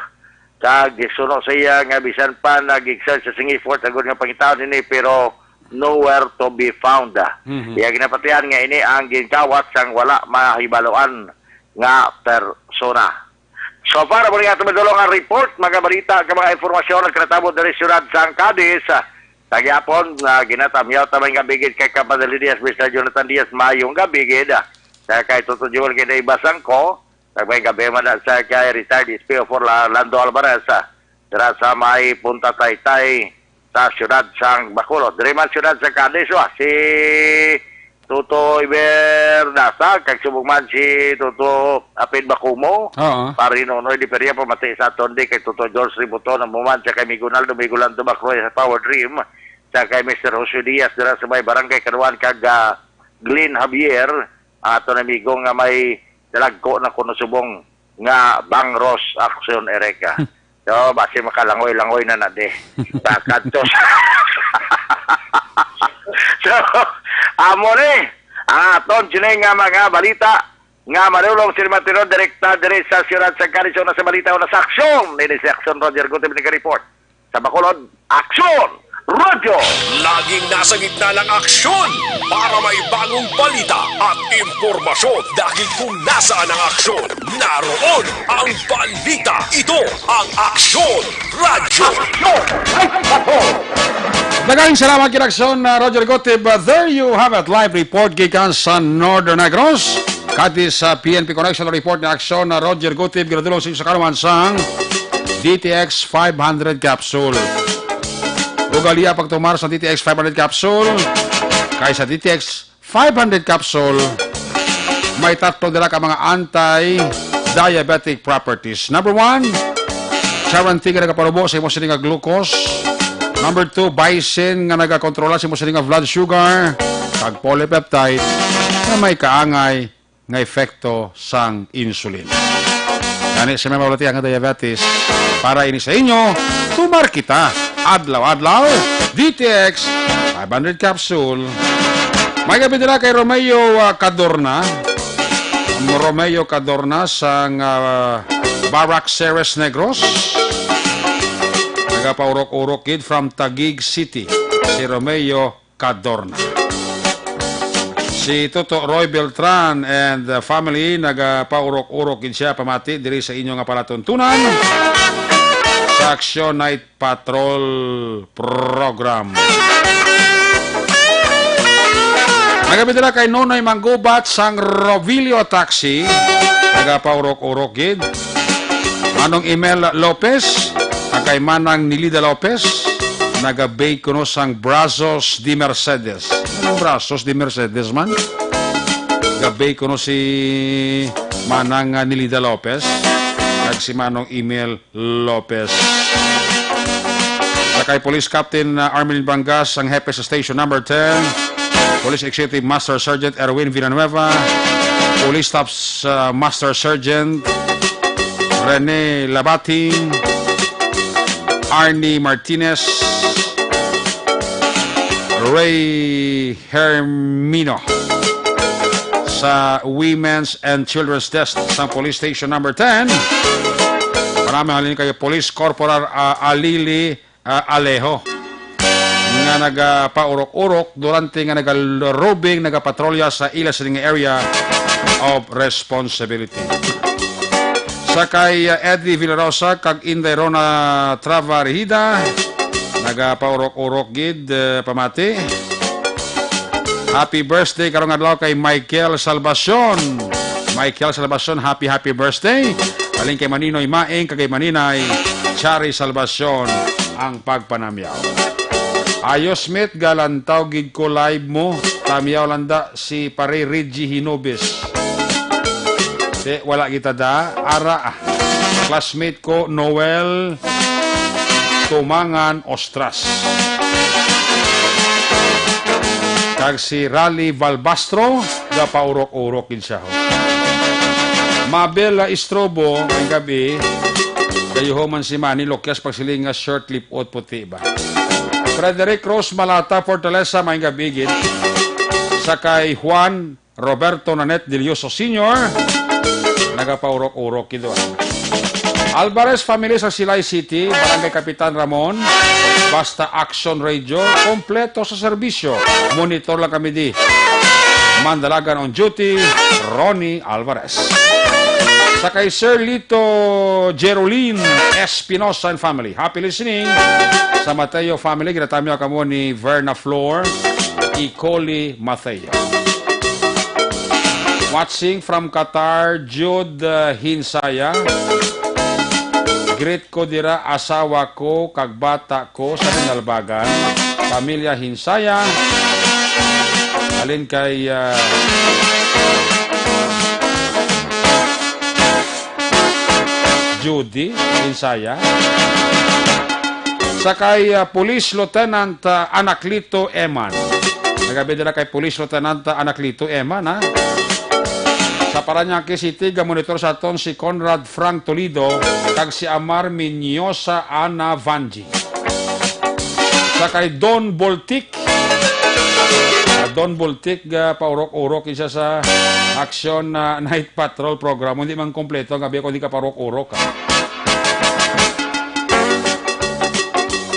Kag gisuno sa iya nga bisan pa nag-exert siya sing effort agud nga pangitaon ini, pero nowhere to be found. Mhm. Iya ginapatihan nga ini ang ginkawat sang wala mahibaluan nga persona. So far, muli nga ito madulong ang report, mga balita, kag mga impormasyon nga nagkatabo diri sa siyudad sang Cadiz. Sa gihapon, nga ginatamyaw ta may nga bigid kay Kapitan Diaz, Mister Jonathan Diaz, mayong gabi gid. Sa kay Toto Joel, kay Dave Basangko, sa may gabi man na sa kay retired S P O four La-, Lando Alvarez, ah, dira sa may Punta Taytay sa siyudad sang Bacolod. Diri man siyudad sa Cadiz, ah, si Toto Iber Dasa, kag subong man si Toto Apid Bakumo. Oo. Pari Nonoy de Peria, pamati sa aton di kay Toto George Ributon, ang muman sa kay Migunaldo, Migulando Bacroy sa Power Dream, sa kay Mister Jose Diaz, dira sa may Barangay Kaduan, kag, ah, Glenn Javier, ang aton amigo nga may dalagko na kuno subong nga Bangros Action Ereka. So, basi makalangoy-langoy na na di. Sa kadto sa So, amo ni ang aton sini nga mga balita nga manulong sa Matinod direkta diri sa siyudad sa Garrison na sa balita o na sa aksyon. Ini si Aksyon Roger Gutib nag-report. Sa Bacolod, Aksyon Radyo! Laging nasa gitna ng aksyon para may bagong balita at impormasyon, dahil kung nasaan ang aksyon, naroon ang balita. Ito ang Aksyon Radyo. Daghang salamat kay Aksyon, uh, Roger Gutib. Uh, there you have it, live report gikan sa Northern Negros. Kati sa P N P Connection report ni Aksyon na Roger Gutib, ginadulong sa inyo sa kaluman sang D T X five hundred capsule. Ugaliya pagtumar sa D T X five hundred capsule, kay sa D T X five hundred capsule, may tatlo dira ka mga anti-diabetic properties. Number one, charantin nga nagaparubo sa imo sini nga glucose. Number two, baisin nga nagakontrola sa imo sini nga blood sugar. Kag polypeptide nga may kaangay nga epekto sang insulin. Gani sa may maulati ang diabetes, para ini sa inyo, tumar kita adlaw-adlaw, D T X five hundred capsule. May gabi nila kay Romeo, ah, Cadorna. Romeo Cadorna sang, ah, Barak Ceres Negros. Nagapaurok-urok gid from Taguig City si Romeo Cadorna. Si Toto Roy Beltran and the family nagapaurok-urok gid siya pamati diri sa inyo nga palatuntunan sa Aksyon Night Patrol Program. Nagabi dira kay Nonoy Manggubat sang Rovilio Taxi, nagapaurok-urok gid. Manong Emel Lopez, kag kay Manang Nilida Lopez, nagabay kuno sang Brazos de Mercedes. Anong Brazos de Mercedes man? Gabay kuno si Manang, ah, Nilida Lopez, kag si Manong Emel Lopez. Sa kay Police Captain, ah, Armelin Bangas, ang hepe sa Station Number ten. Police Executive Master Sergeant Erwin Villanueva. Police Staff, ah, Master Sergeant Rene Labating, Arnie Martinez, Ray Hermino sa Women's and Children's Desk sa Police Station Number ten. Maraming halin kay Police Corporal, ah, Alili, ah, Alejo nga nagapaurok-urok durante nga nagalubing, nagapatrolya sa ila sining area of responsibility. Sa kay, ah, Eddie Villarosa kag Inday Rona Travarihida, nagapaurok-urok gid, eh, pamati. Happy birthday karong adlaw kay Michael Salvacion. Michael Salvacion, happy, happy birthday. Halin kay Maninoy Maing kag kay Maninay Chari Salvacion ang pagpanamyaw. Ayo, Smith, galantaw gid ko live mo. Tamyaw lang da si Pare Reggie Hinobis. Di, wala kita da. Ara, ah. Classmate ko, Noel Tumangan Ostras. Kag si Rally Valbastro, gapaurok-urok gid siya, ho. Mabel, ah, Istrobo, ang gabi, gayuho man si Manny Lokias pagsiling nga short lip-ot puti ba? Frederick Rose Malata, Fortaleza, may gabi gid. Sa kay Juan Roberto Nanette Delioso Senior, nagapaurok-urok gid, ah. Alvarez family sa Silay City, Barangay Kapitan Ramon, basta Action Radio, kompleto sa serbisyo. Monitor lang kami di. Mandalagan on duty, Ronnie Alvarez. Sa kay Sir Lito Jerolin Espinosa and family, happy listening. Sa Mateo family, ginatamyaw kamo ni Verna Flor, Icoli Mateo. Watching from Qatar, Jude, uh, Hinsaya. Greet ko dira asawa ko kag bata ko sa Binalbagan. Pamilya Hinsaya. Halin kay, uh, Judy Hinsaya. Sa kay, uh, Police Lieutenant, uh, Anaclito Eman. Nagabi dira kay Police Lieutenant, uh, Anaclito Eman, ha? Sa Parañaque City, gamonitor sa aton si Conrad Frank Toledo kag si Amar Minyosa Ana Vanji. Sa kay Don Boltik, ah, Don Boltik, ah, paurok-urok isa sa Aksyon na Night Patrol program. Hindi man kompleto ang gabi kung di ka paurok-urok, ah.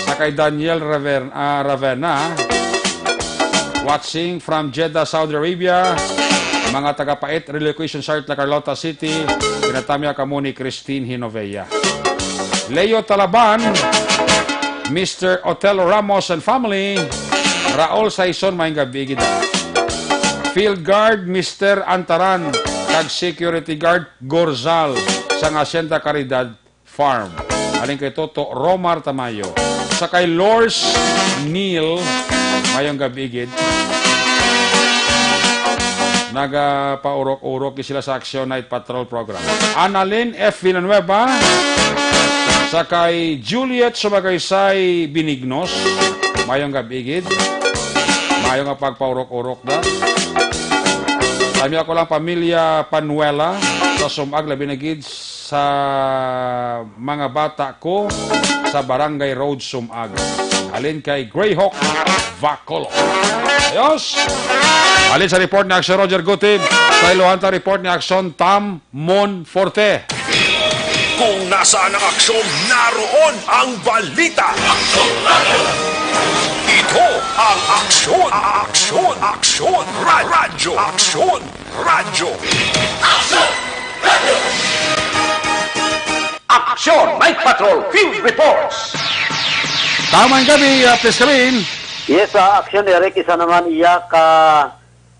Sa kay Daniel Raver-, ah, Ravena, watching from Jeddah, Saudi Arabia. Mga taga-Pait Relocation Site, La Carlota City, kinatamya kamo ni Christine Hinovea. Leo Talaban, Mister Otelo Ramos and family, Raul Saison, maayong gabi gid. Field Guard, Mister Antaran, kag Security Guard Gorzal sang Hacienda Caridad Farm. Halin kay Toto Romar Tamayo. Sa kay Lors Neil, maayong gabi gid. Nagapaurok-urok sila sa Action Night Patrol Program. Annalyn F. Villanueva, sa kay Juliet Sumagaysay Benignos, maayong gabi gid. Maayong nga pagpaurok-urok na. Kami ako lang pamilya Panuela sa Sumag, labi na gid sa mga bata ko sa Barangay Road, Sumag. Halin kay Greyhawk Vacolor. Ayos! Halin sa report ni Aksyon Roger Gutib, sa Ilohanta report ni Aksyon Tam Monforte. Kung nasaan ang aksyon, naroon ang balita. Ito ang Aksyon, Aksyon, Aksyon, Ra-, Radyo, Aksyon, Radyo. Aksyon Night Patrol Field Reports. Tama ang gabi, uh, Pres Kamin. Yes, ah, Aksyon Eric, isa naman iya ka,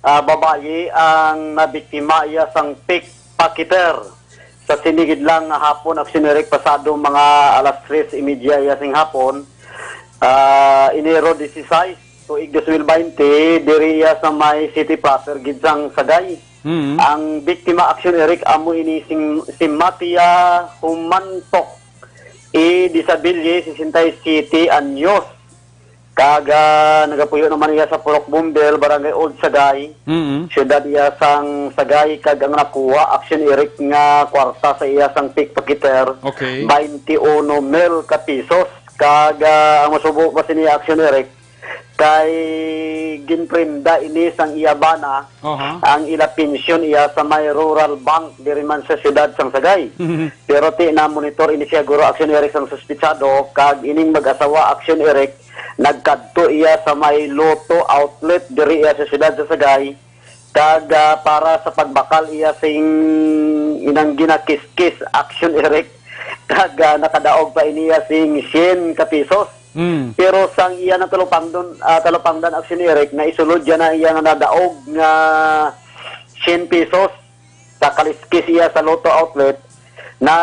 ah, babayi ang nabiktima iya sang pickpocketer. Sa sinigid lang nga hapon, Aksyon Eric, pasado mga alas tres y media iya sing hapon, ah, Enero dieciséis, tuig dos mil baynte, diri iya sa may city proper gid sang Sagay. Mm. Ang biktima, Aksyon Eric, amo ini sing, si Matia Humantok, E. Disabilie, sesenta y siete anyos. Kag, ah, nagapuyo naman iya sa Purok Bumbel, Barangay Old Sagay. Mm. Siyudad iya sang Sagay, kag ang nakuha, Aksyon Eric, nga kwarta sa iya sang pickpocketer, Okay. baynte uno mil ka pisos. Kag, ah, ang masubo pa sini, Aksyon Eric, kay ginprenda ini sang iya bana, Aha. ang ila pensyon iya sa may Rural Bank diri man sa siyudad sang Sagay. Pero ti na-monitor ini siguro, Aksyon Eric, sang suspitsado, kag ining mag-asawa, Aksyon Eric, nagkadto iya sa may Lotto outlet diri iya sa siyudad sa Sagay, kag, ah, para sa pagbakal iya sing inang ginakiskis, Aksyon Eric, kag, ah, nakadaog pa iniya sing syen ka pisos. Mm. Pero sang iya na talupangdon, ah, talupangdan, Aksyon Eric, nga isulod niya na iya nga nadaog nga syen pesos sa kaliskis iya sa Lotto outlet, na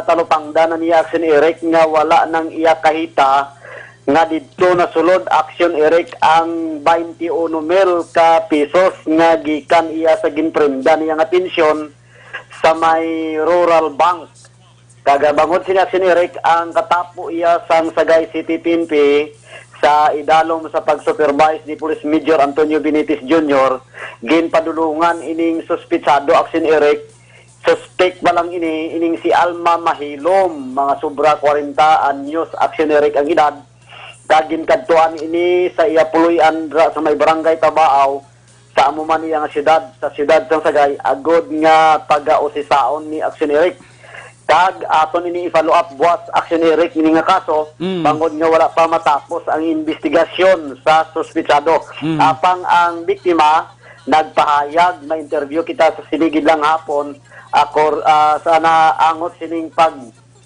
talupangdan na niya, Aksyon Eric, nga wala nang iya kahita nga didto nasulod, Aksyon Eric, ang baynte uno mil ka pesos nga gikan iya sa ginprenda niya nga pensyon sa may Rural Bank. Kag bangod sini, Aksyon Eric, ang katapo iya sang Sagay City P N P sa idalom sa pag-supervise ni Police Major Antonio Benitez Junior, ginpadulungan ining suspitsado, Aksyon Eric. Suspek pa lang ini, ining si Alma Mahilom, mga sobra kwarenta anyos, Aksyon Eric, ang edad. Kag ginkadtuan ini sa iya puloy-an dira sa may Barangay Tabaaw, sa amo man iya nga siyudad, sa siyudad sang Sagay, agod nga pagausisaon ni Aksyon Eric. Kag aton ini i-follow up buwas, Aksyon Eric, ini nga kaso, Mm. bangod nga wala pa matapos ang investigasyon sa suspitsado. Mm. Apang ang biktima nagpahayag, ma-interview kita sa sinigid lang hapon, akor-, ah, sa naangot sining pag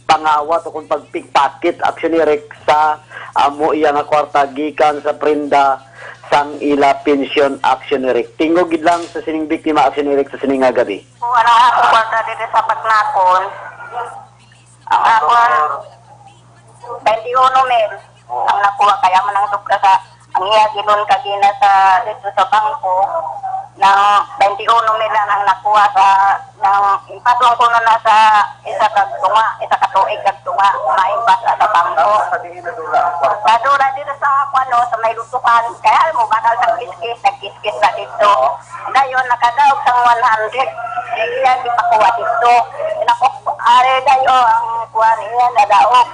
pangawat o kung pag-pickpocket, Aksyon Eric, sa amo iya nga kwarta gikan sa prenda sang ila pensyon, Aksyon Eric. Tingog gid lang sa sining biktima, Aksyon Eric, sa sining nga gabi. Kuha na ako kwarta dito sa Patnakon. Ang ako, twenty-one mil. Ang nakuha, kaya man ang sobra sa, ang iya gilon kagina sa, dito sa bangko, ng twenty-one mil lang ang nakuha sa, ng, impatong ko na sa isa ka tunga, isa ka tuig kag tunga, maimpas na sa bangko. Nadura dito sa, ano, sa may lutuhan, kaya mo, bakal sa kiskis, nagkiskis na dito. Dayon, nakadaog sa one hundred. Iya, gipakuha dito. Nako, are dayo ang kuwan niya, nadaog.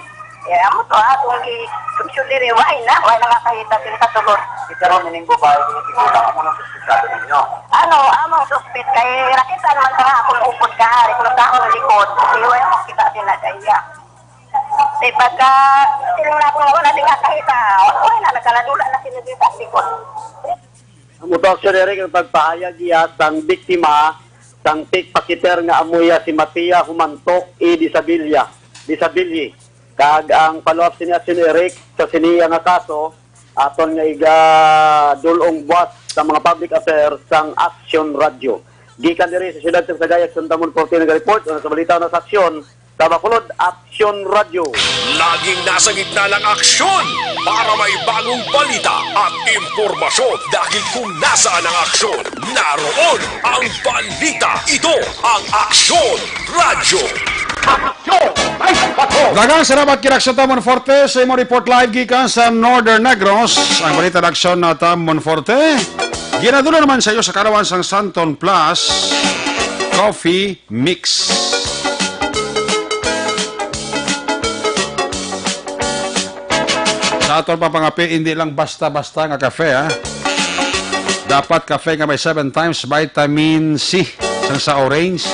Eh, amo to, ha, kung gi-, kung sure diri, why na? Why na nga kahita sila sa sulod? Pero meaning ko ba, hindi ko lang ako ng suspitado ninyo? Ano, among suspit kay rakitan man sa akong upod ka, hari, kung sa akong likod. Kasi wala akong kita sila kaya. Di pagka, siling na akong wala, di nga kahita. Wala na, nagkaladula na sila dito sa likod. Ang motor, Sir Eric, ang pagpahayag iya sang biktima sang pickpocketer nga amo iya si Matia Humantok E. Disabilia, Disabilyi. Kag ang follow-up sini, Sir Eric, sa siniya nga kaso, aton nga igadul-ong buwas sa mga public affairs sang Aksyon Radyo. Gikan diri sa siyudad sa Sagayag, Santa Mon Forte, nagareport, una sa balita, una sa aksyon, sa Bacolod, Aksyon Radyo. Laging nasa gitna ng aksyon para may bagong balita at impormasyon. Dahil kung nasaan ang aksyon, naroon ang balita. Ito ang Aksyon Radyo. Daghang salamat, Kinaksyon Tamon Forte, sa imong report live gikan sa Northern Negros. Ang balita ng Aksyon na Tamon Forte, ginadula naman sa iyo sa kalawan sang Santon Plus Coffee Mix. Sa aton papangapi, hindi lang basta-basta nga kafe, ha? Dapat kafe nga may seven times vitamin C sang sa orange,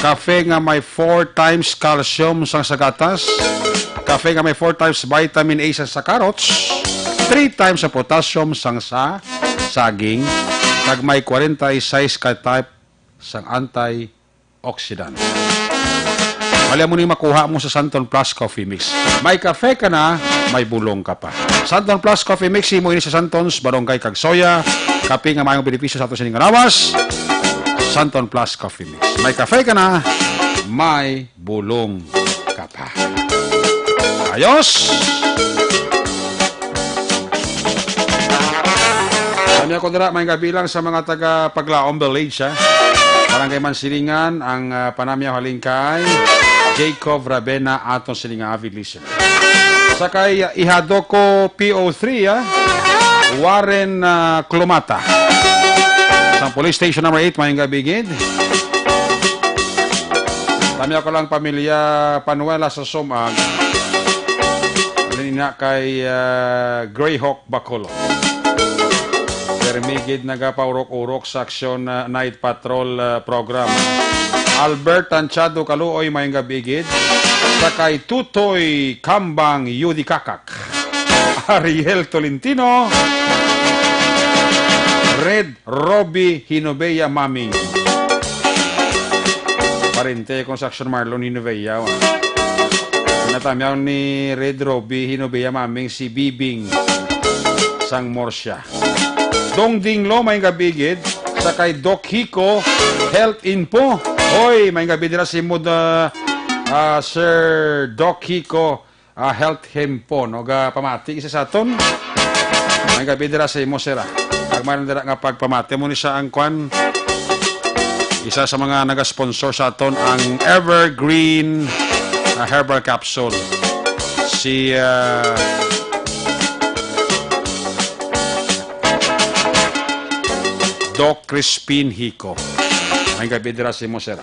kafe nga may four times calcium sang sa gatas, kafe nga may four times vitamin A sang sa carrots, three times ang potassium sang sa saging, kag may forty-six ka type sang antioxidant. Wala mo ni makuha mo sa Santon Plus Coffee Mix. May kafe ka na, may bulong ka pa. Santon Plus Coffee Mix, himo ini sa Santon's, Barangay Cagsoya. Kape nga mayong benepisyo sa ato sining lawas. Santon Plus Coffee Mix. May kafe ka na, may bulong ka pa. Ayos! Kami ako dira, may gabi lang sa mga taga Paglaom Village, ha? Barangay Mansilingan, ang, ah, panamyaw halin kay Jacob Ravena, aton sini nga avid listener. Sa kay, ah, Ihadoko P O three, ah, Warren, ah, Clomata. Sa police station number eight, may gabi gid. Kami ako lang pamilya Panuela sa Sumag. Alin na kay, ah, Greyhawk Bacolod. Permi gid nagapaurok-urok sa Aksyon, ah, Night Patrol, ah, program. Albert Tanchado Kaluoy, mayong gabi gid. Sa kay Tutoy Kambang Yudi Kakak. Ariel Tolentino. Red Robbie Hinobea Maming. Pariente ko sa Action Marlon Hinobea, wa. Pinatamyaw ni Red Robbie Hinobea Maming si Bibing sang Murcia. Dong Dinglo, may gabi gid. Sa kay Doc Hico, Health Info. Oy, may gabi dira si Mud, ah, ah, Sir Doc Hico. Ah, Health Hempo, no? Ga pamati isa sa aton. May gabi dira sa imo, sir, ah. Ang man dira nga pagpamati mo ni siya ang kwan. Isa sa mga nagasponsor sa aton ang Evergreen, ah, Herbal Capsule. Si, ah, Doc Crispin Hico. May gabi dira sa imo, sir.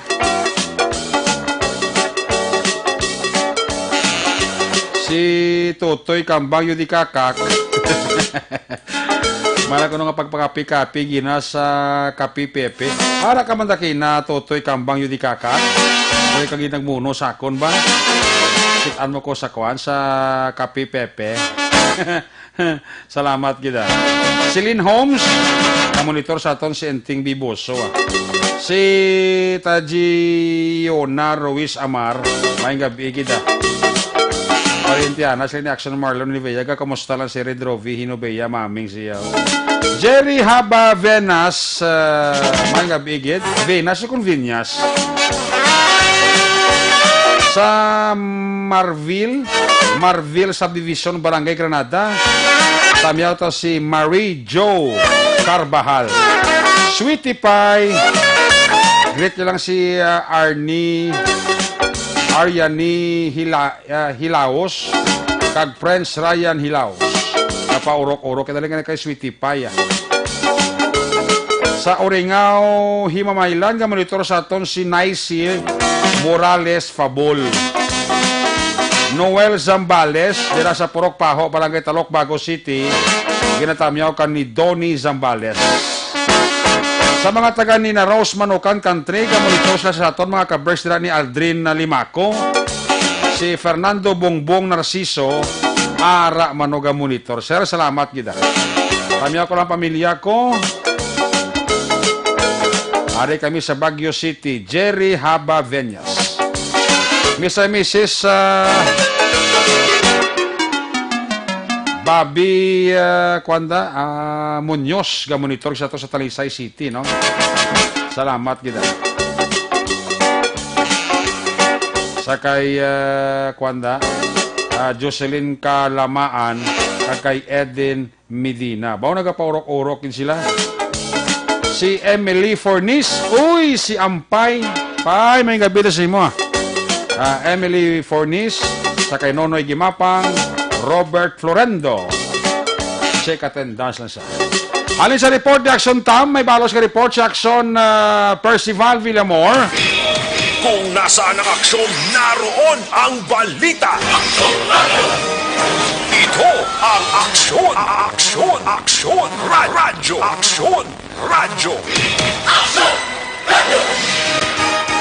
Si Totoy Kambang yun di kakak. Mala ko nga pagpakapi-kapi, gina sa Kapi Pepe. Ara ka man daki na Totoy Kambang yun di kakak. Kaya kagi nagmuno sa akon ba? Kitaan mo ko sa kuan sa Kapi Pepe. Salamat gid, ah. Si Lynn Holmes, ang monitor sa aton si Enteng Biboso, ah. Si Taji Yona Ruiz Amar, may gabi gid, ah. Pariente na sila ni Action Marlon ni Vega, kamusta lang si Red Rovi Hinobea, maming siya. Jerry Haba Venas, ah, may gabi gid. Venas o Convenias. Sa Marville, Marville Subdivision, Barangay Granada. Tamyaw to si Marie Jo Carvajal. Sweetie Pie. Greet niyo lang si, ah, Arnie, Ariani Hila-, ah, Hilaos, kag Prince Ryan Hilaos. Napaurok-urok. Kaya lang kay Sweetie Pie, ah. Sa Oringao, Himamaylan, nga monitor sa aton si Nicy Morales Fabol. Noel Zambales, dira sa Purok Paho, Barangay Talokbago City, ginatamyaw ka ni Donnie Zambales. Sa mga taga ni na Rose Manukan Country, nga monitor sila sa aton mga kabers dira ni Aldrin na Limaco, si Fernando Bongbong Narciso, ara manuga monitor. Sir, salamat gid, ah. Tamyaw ko lang pamilya ko. Ari kami sa Baguio City, Jerry Haba Veñas. Mister and Missus, ah, Bobby, ah, kuwan da, ah, Muñoz, ga monitor sa to sa Talisay City, no? Salamat gid, ah. Sa kay, ah, kuwan da, ah, Jocelyn Kalamaan, kag kay Eden Medina. Baw nagapaurok-urok gid sila. Si Emily Fornis. Uy, si Ampay. Pay, may gabi na sa imo, ah. Ah, Emily Fornis, sa kay Nonoy Gimapang, Robert Florendo. Check attendance lang sa. Halin sa report ni Action Tam, may balos nga report si Action, ah, Percival Villamor. Kung nasaan ang aksyon, naroon ang balita. Ito ang Aksyon, Aksyon, Aksyon, Ra-, Radyo, Aksyon, Radyo.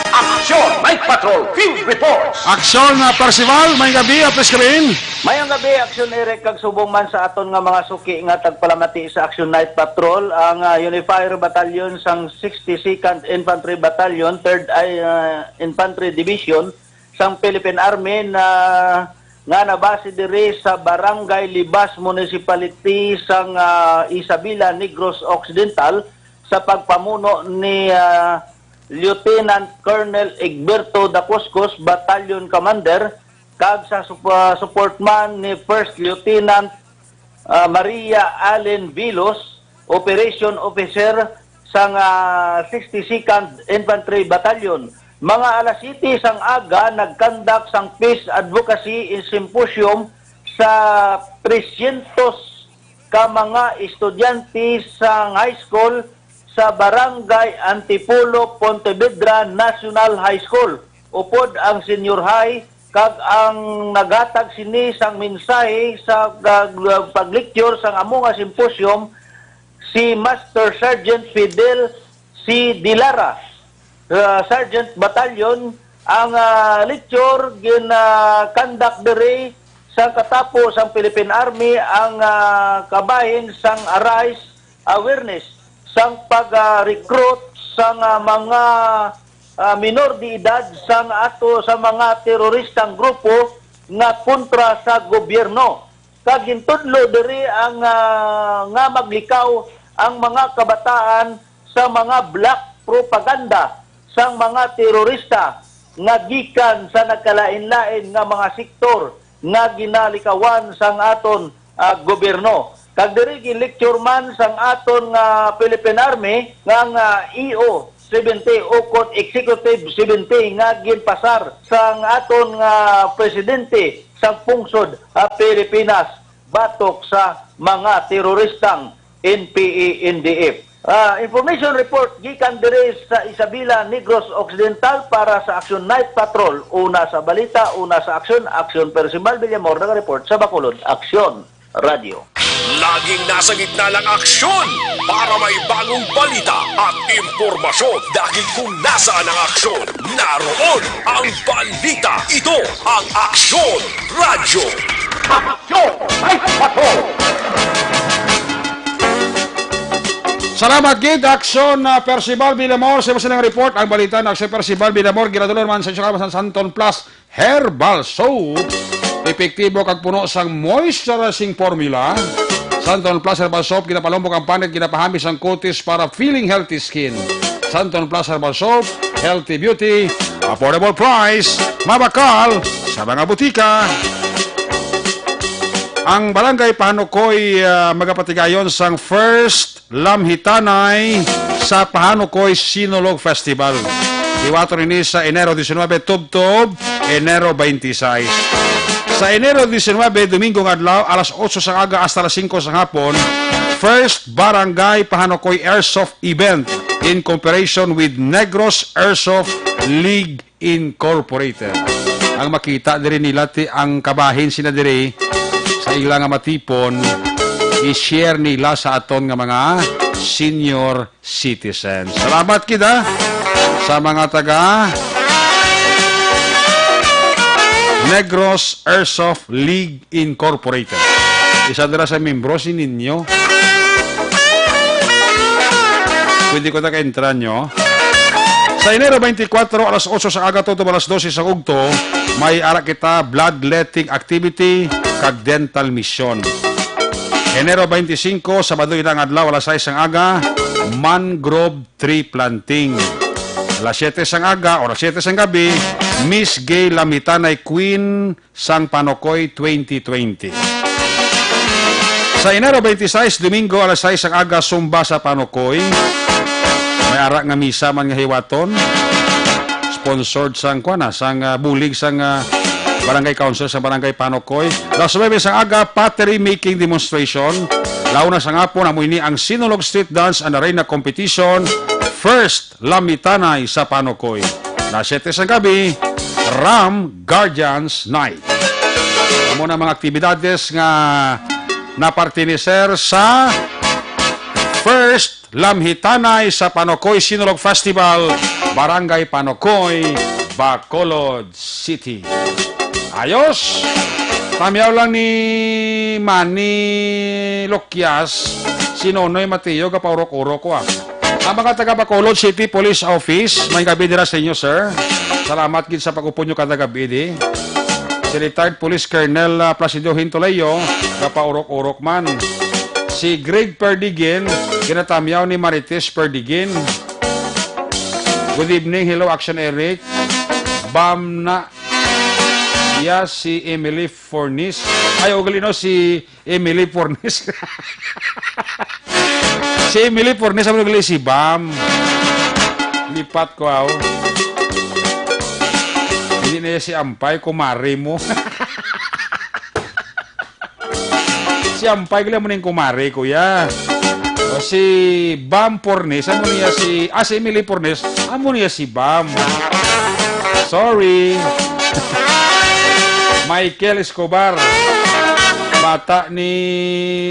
Aksyon! Night Patrol Field Reports! Aksyon, ah, Percival, may gabi, ah, please come in. Mayong gabi, Aksyon Eric, kag subong man sa aton nga mga suki nga tagpalamati sa Action Night Patrol, ang, ah, Unifier Battalion sang sixty-second Infantry Battalion, third I, ah, Infantry Division sang Philippine Army na, nga nabase diri sa Barangay Libas Municipality sang, ah, Isabela, Negros Occidental, sa pagpamuno ni, ah, Lieutenant Colonel Egberto Dacoscos, Battalion Commander, kag sa sup-, ah, support man ni First Lieutenant, ah, Maria Allen Vilos, Operation Officer sang, ah, sixty-second Infantry Battalion. Mga alas siyete sang aga, nagkandak sang Peace Advocacy Symposium sa trescientos ka mga estudyante sang high school sa Barangay Antipolo, Pontevedra National High School, upod ang senior high, kag ang naghatag sini sang mensahe sa, ah, paglecture sang amo nga symposium si Master Sergeant Fidel C. Dilara, ah, Sergeant Battalion. Ang, ah, lecture gin, ah, conduct diri sa katapo sang Philippine Army ang, ah, kabahin sang Arise Awareness sang pag, ah, recruit sang, ah, mga, ah, minor de edad sang ato sa mga teroristang grupo nga kontra sa gobyerno. Kag gintudlo diri ang, ah, nga maglikaw ang mga kabataan sa mga black propaganda sang mga terorista nga gikan sa nagkalain-lain nga mga sektor nga ginalikawan sang aton, ah, gobyerno. Kag diri ginlecture man sang aton nga Philippine Army nga, nga E O seventy ukon Executive seventy nga ginpasar sang aton nga presidente sang pungsod, ah, Pilipinas batok sa mga teroristang N P A N D F. Ah, information report gikan diri sa Isabela, Negros Occidental para sa Action Night Patrol. Una sa balita, una sa aksyon, Aksyon Percival Villamor nag-report sa Bacolod. Aksyon, Radyo. Laging nasa gitna ng aksyon para may bagong balita at impormasyon. Dahil kung nasaan ang aksyon, naroon ang balita. Ito ang Aksyon Radyo. Aksyon Night Patrol. Salamat gid, Aksyon, ah, Percival Villamor, sa imo sining report. Ang balita na Aksyon Percival Villamor, ginadulon man sa inyo sa Santon Plus Herbal Soap. Epektibo kag puno sang moisturizing formula. Santon Plus Herbal Soap, ginapalumbok ang panit, ginapahamis ang kutis para feeling healthy skin. Santon Plus Herbal Soap, healthy beauty, affordable price, mabakal sa mga butika. Ang Barangay Pahanukoy, ah, magapatigayon sang first Lamhitanay sa Pahanukoy Sinulog Festival. Hiwaton ini sa Enero diecinuebe tubtob Enero veintiséis. Sa Enero diecinuebe, Domingo nga adlaw, alas otso sa aga hasta alas singko sa hapon, first Barangay Panocoy Airsoft event in cooperation with Negros Airsoft League Incorporated. Ang makita diri nila ti ang kabahin sina diri sa ila nga matipon, i-share nila sa aton nga mga senior citizens. Salamat kita sa mga taga Negros Airsoft League Incorporated. Isa dira sa membro si Ninyo. Pwede ko ta ka-entra nyo. Sa Enero twenty-four, alas otso sa aga tutob alas dose sa ugto, may ara kita bloodletting activity kag dental mission. Enero twenty-five, Sabado ina nga adlaw, alas sais sang aga, mangrove tree planting. Alas siyete sang aga o alas siyete sang gabi, Miss Gay Lamitanay Queen sang Panocoy twenty twenty. Sa Enero twenty-six, Domingo, alas sais ang aga, sumba sa Panocoy. May ara nga misa man nga hiwaton. Sponsored sang, kuwan na, sang, ah, bulig sang, ah, Barangay Council sa Barangay Panocoy. Alas nuebe sang aga, pottery making demonstration. Launa sang hapon, amo ini ang Sinulog Street Dance and Arena Competition. First Lamitanay sa Panocoy. Alas siyete sang gabi, Ram Guardians Night. Amo na mga aktibidades nga napartiniser sa First Lamhitanay sa Panocoy Sinulog Festival, Barangay Panocoy, Bacolod City. Ayos! Tamyaw lang ni Manny Lokyas, si Nonoy Mateo, gapaurok-urok ko, ah. Ang mga taga Bacolod City Police Office, may gabi dira sa inyo, sir. Salamat gid sa pag-upod nyo kada gabi, di. Si retired Police Colonel, ah, Placido Hintuleo, gapaurok-urok man. Si Greg Perdigin, ginatamyaw ni Marites Perdigin. Good evening, hello, Action Eric. Bam na iya si Emily Fornis. Ay, ugali no, si Emily Fornis. Si Emily Fornis, amo gali si Bam. Lipat ko, aw. Hindi na iya si Ampay, kumari mo. Si Ampay, gali mo ning kumari, kuya. O, si Bam Fornis, amo niya si, ah, si Emily Fornis, amo niya si Bam. Sorry. Michael Escobar. Bata ni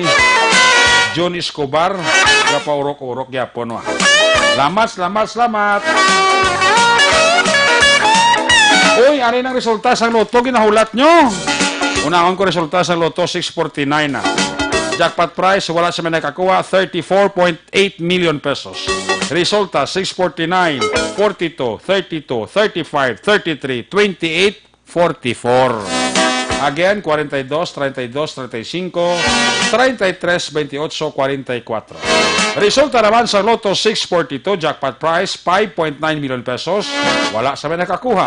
John Escobar. Gapaurok-urok gyapon, wa. Salamat, salamat, salamat. Uy, ari nang resulta sang loto, ginahulat nyo. Unahon ko resulta sang loto, six forty-nine na. Jackpot prize, wala sa may nakakuha, thirty-four point eight million pesos. Resulta, six forty-nine, forty-two, thirty-two, thirty-five, thirty-three, twenty-eight, forty-four. Again, forty-two, thirty-two, thirty-five, thirty-three, twenty-eight, forty-four. Resulta naman sa Lotto six forty-two, jackpot prize, five point nine million pesos. Wala sa may nakakuha.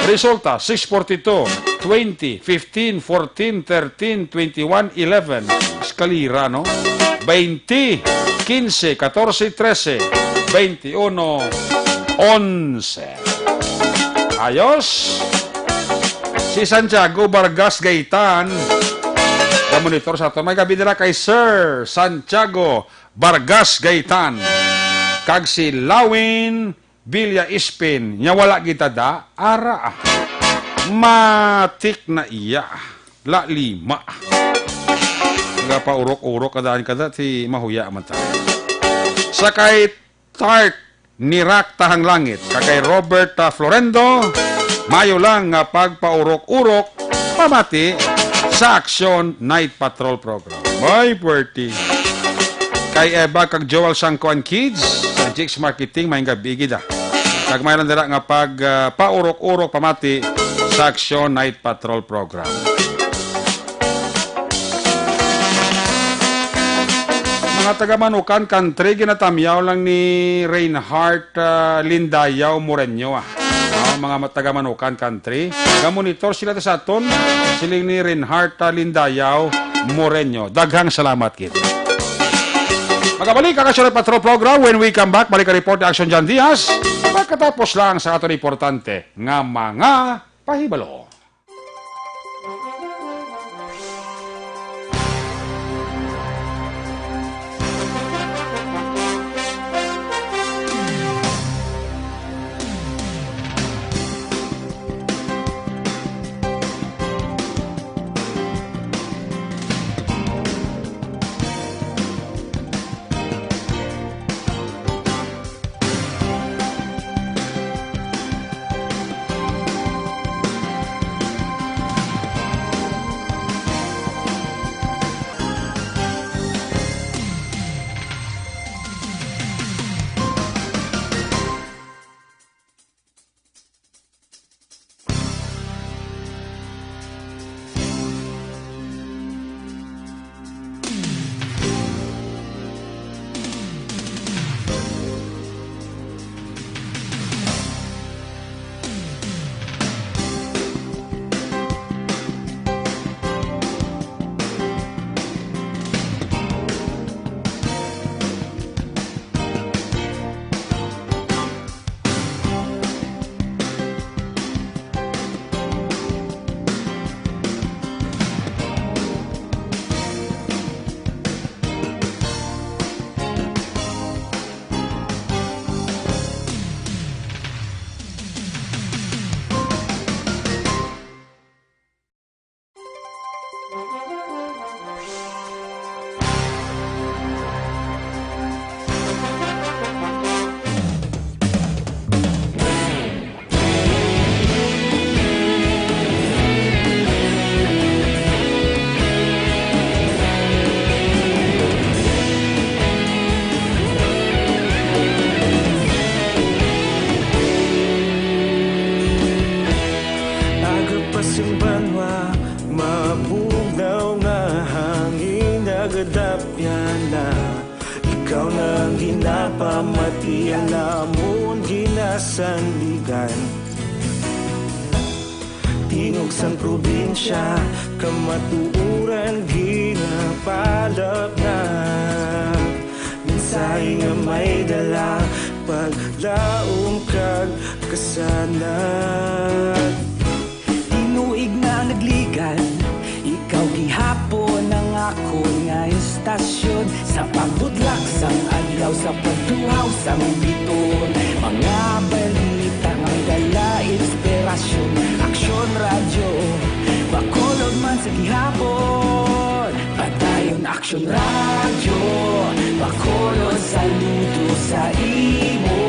Resulta, six forty-two, twenty, fifteen, fourteen, thirteen, twenty-one, eleven. Eskalira, no? Twenty, quince, catorce, trece, twenty-uno, onse. Ayos. Si Santiago Vargas Gaitan, ga-monitor sa aton. May gabi nila kay Sir Santiago Vargas Gaitan. Kag si Lawin Villa Ispin, nya wala gid ta da, ara, ah. Matik na iya, la lima. Nagapaurok-urok kadaan kada ti mahuya man ta. Sa kay Tart ni Rak Tahang Langit, kag kay Robert, ah, Florendo, mayo lang nga pagpaurok-urok, pamati sa Aksyon Night Patrol Program. May puwerte. Kay Eva kag Joel Sangko and Kids, sa Jigs Marketing, may gabi gid, ah. Kag may lang dira nga pag, ah, paurok-urok pamati sa Aksyon Night Patrol Program. Mga taga Manukan Country, ginatamyaw lang ni Reinhardt, ah, Lindayaw Moreño, ah. Oh, mga ma-, taga Manukan Country, ga-monitor sila sa aton, siling ni Reinhardt, ah, Lindayaw Moreño. Daghang salamat gid. Magabalik ang Action Patrol Program when we come back. Balik ang report ni Action John Diaz. Pagkatapos lang sa aton importante nga mga pahibalo. Aga pa sing banwa, mabugnaw nga hangin nagadapyan na. Ikaw na ang ginapamati, ang amon ginasandigan. Tingog sang probinsya, kamatuoran ginapalapnag. Mensahe nga may dala, paglaom kag kasanag. Tinuig na nagligad, ikaw gihapon ang akon nga istasyon. Sa pagbutlak sang adlaw, sa pagtuhaw sang biton, mga balita nga may dala inspirasyon. Aksyon Radyo, Bacolod man sa gihapon. Padayon Aksyon Radyo, Bacolod saludo sa imo.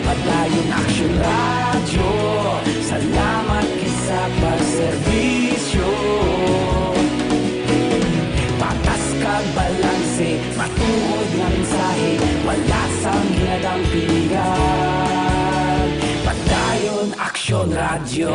Padayon Aksyon Radyo, salamat gid sa pagserbisyo. Patas kag balanse, matuod nga mensahe, wala sang ginadampingan. Padayon Aksyon Radyo.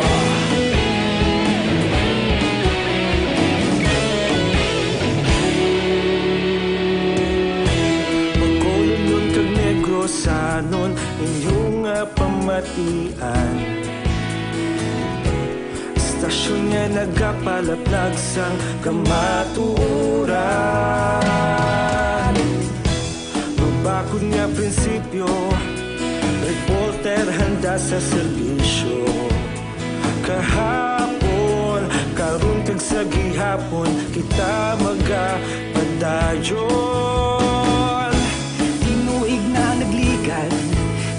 Bacolodnon kag Negrosanon, inyo nga pamatian. Istasyon nga nagapalaplag sang kamatuoran. Mabakod nga prinsipyo, reporter handa sa serbisyo. Kahapon, karon kag sa gihapon, kita magapadayon. Tinuig na nagligad,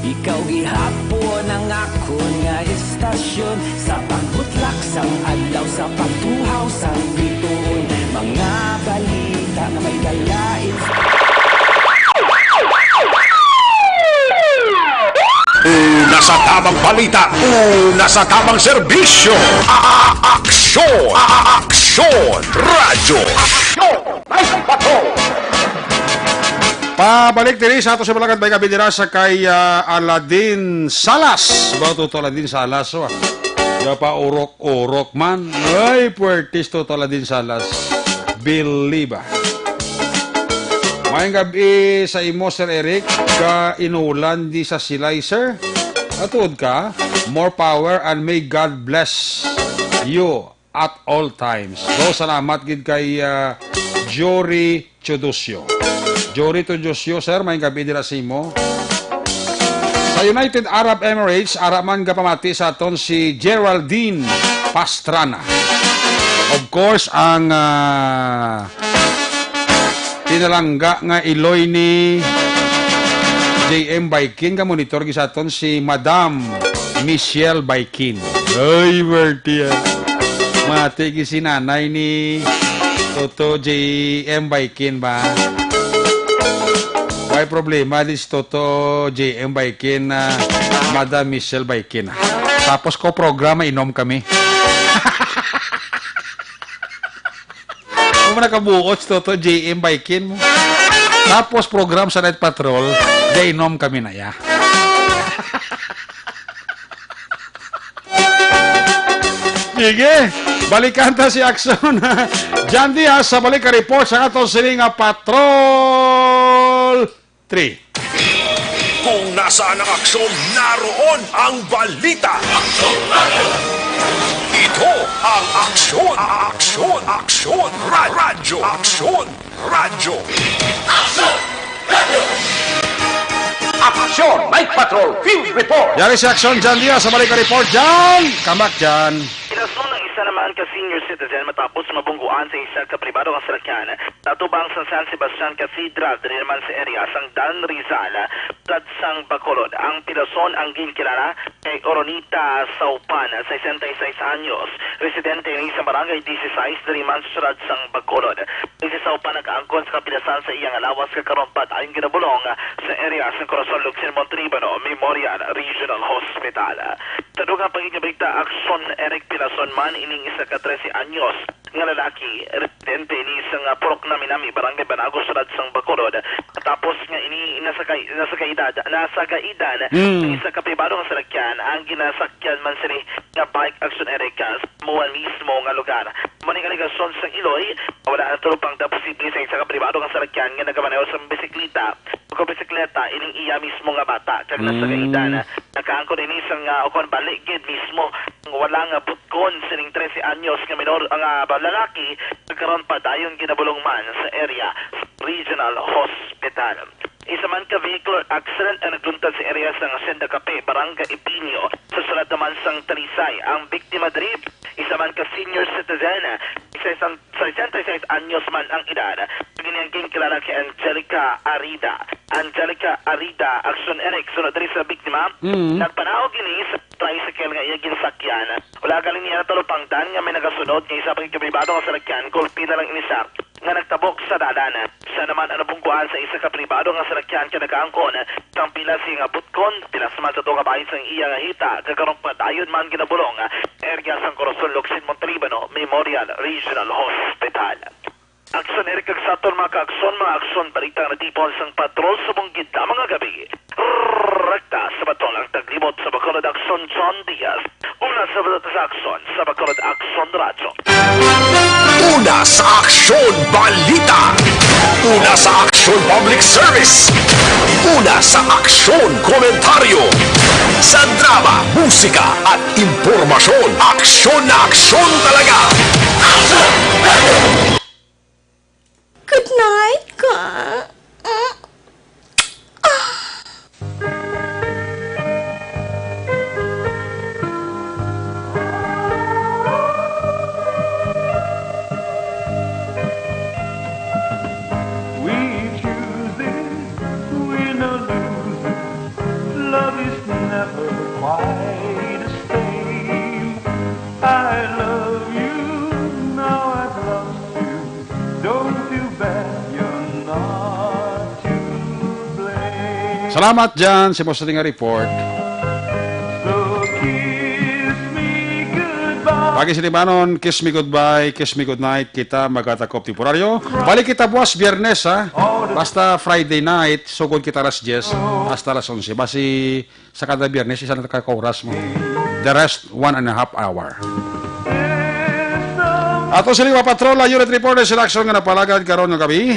ikaw gihapon ang akon nga istasyon. Sa pagbutlak sang adlaw, sa pagtuhaw sang bituon, mga balita nga may dala. Una sa tamang balita, una sa tamang serbisyo. A-, a-, aksyon, a-, a-, aksyon, radyo. Aksyon, may bato. Pabalik diri sa ato sa Balagad, may kabidira sa kay, ah, Aladin Salas. Ba, to, to, Aladin Salas, oh, ah. Daw pa urok-urok man. Ay, puertis to, to, Aladin Salas. Believe, ah. Maayong gab-i sa imo, Sir Eric. Ka inulan di sa silay, sir? Atud ka, more power and may God bless you at all times. So, salamat gid kay, ah, Jory Chodosio. Jory Chodosio, sir, maayong gab-i dira sa imo. Sa United Arab Emirates, ara man gapamati sa aton si Geraldine Pastrana. Of course, ang, ah, pinalangga nga iloy ni J M Baikin, ka monitor gid sa aton si Madam Michelle Baikin. Ay, birthday, ah. Mati gid si nanay ni Toto J M Baikin ba? May problema di si Toto J M Baikin, ah, Madam Michelle Baikin, ah. Tapos ko programa, inom kami. Kung nakabuot si Toto J M Baikin mo. Tapos program sa Night Patrol, gainom kami na ya. Sige, balikan ta si Aksyon. John Diaz sa balik ka report sa aton sini nga Patrol three. Kung nasaan ang aksyon, naroon ang balita. Ito ang Aksyon, Aksyon, Aksyon, Ra-, Radyo, Aksyon, Radyo. Aksyon! Night Patrol Field Report! Yari si Aksyon, John Diaz, sa balik ka report, John! Kamak, John! Inaksyon ng isa naman ka senior citizen matapos mabungguan sa isa ka pribado nga salakyan natubang sa San Sebastian Cathedral, diri naman sa area sang Dan Rizal, sulod sang Bacolod. Ang pilason ang ginkilala kay Oronita Saupan, sesenta y seis anyos, residente ni sa Barangay dieciséis, diri man sa siyudad sang Bacolod. Si Saupan nakaangkon sa kapilasan sa iyang lawas, kag karon padayon ginabulong sa area sa Corazon Locsin Montelibano Memorial Regional Hospital. Sa dugang pagkikabalita, Aksyon Eric, pilason man ining isa ka trese anyos nga lalaki, residente ni sa nga Purok Nami-Nami, Barangay Banago, siyudad sang Bacolod, tapos nga ini nasa kay, nasa kaedad, nasa kaedad Mm. sa isa ka pribado nga salakyan ang ginasakyan man sini nga bike, Aksyon Eric, sa amo mismo nga lugar. Amo ning alegasyon sang iloy, wala natulog pang posible sa isa ka pribado nga salakyan nga nagamaneho sa bisikleta o bisikleta ining iya mismo nga bata, kag nasa Mm. kaedad. Nakaangkon ini sang, ah, ukon bali gid mismo ang wala nga butkon sining trese anyos nga minor nga lalaki, nga karon padayon ginabulong man sa area regional hospital. Isa man ka vehicular accident ang nagluntad sa area sang Hacienda Cafe, Barangay Ipinio, sa siyudad naman sang Talisay. Ang biktima diri, isa man ka senior citizen, isa sang sesenta y seis anyos man ang edad. Kini ang ginkilala kay Angelica Arida. Angelica Arida, Aksyon Eric, sunod diri sa biktima, Mm. nagpanaog ini sa tricycle nga iya ginsakyan. Wala galing niya natulupangdan nga may nagasunod nga isa pa gid ka pribado nga salakyan, gulpi na lang ini siya nga nagtabok sa dalan. Siya naman ang nabungguan sa isa ka pribado nga salakyan kag nakaangkon sang pila siya nga butkon, pilas man sa duha ka bahin sang iya nga hita, kag karon padayon man ginabulong area sang Corazon Locsin Montelibano Memorial Regional Hospital. Aksyon Eric kag Saturn, mga kaaksyon, mga aksyon, balita nga natipon sang patrol subong gid nga mga gabi. Rekta sa patrol ang taglibot sa Bacolod, Aksyon John Diaz. Una sa balita sa aksyon sa Bacolod, Aksyon Radyo. Una sa aksyon, balita. Una sa aksyon, public service. Una sa aksyon, komentaryo. Sa drama, musika, at impormasyon, aksyon na aksyon talaga. Good night, ka. Mm. Ah. We choose it, we no lose it. Love is never quite the same. I love you, now I've lost you. Don't feel bad, you're not to blame. Salamat, Jan, sa imo sa nga report. So kiss me goodbye. Pagi sa timanon, kiss me goodbye, kiss me goodnight. Kita magatakop temporaryo. Balik kita buwas Biyernes, ha? Basta Friday night, sugod kita alas diyes hasta alas onse. Basi sa kada Biyernes, isa na ka oras mo. The rest, one and a half hour. Ato sila mga patrol, unit reporter, sila aksyon nga napalagad karon nga gabi.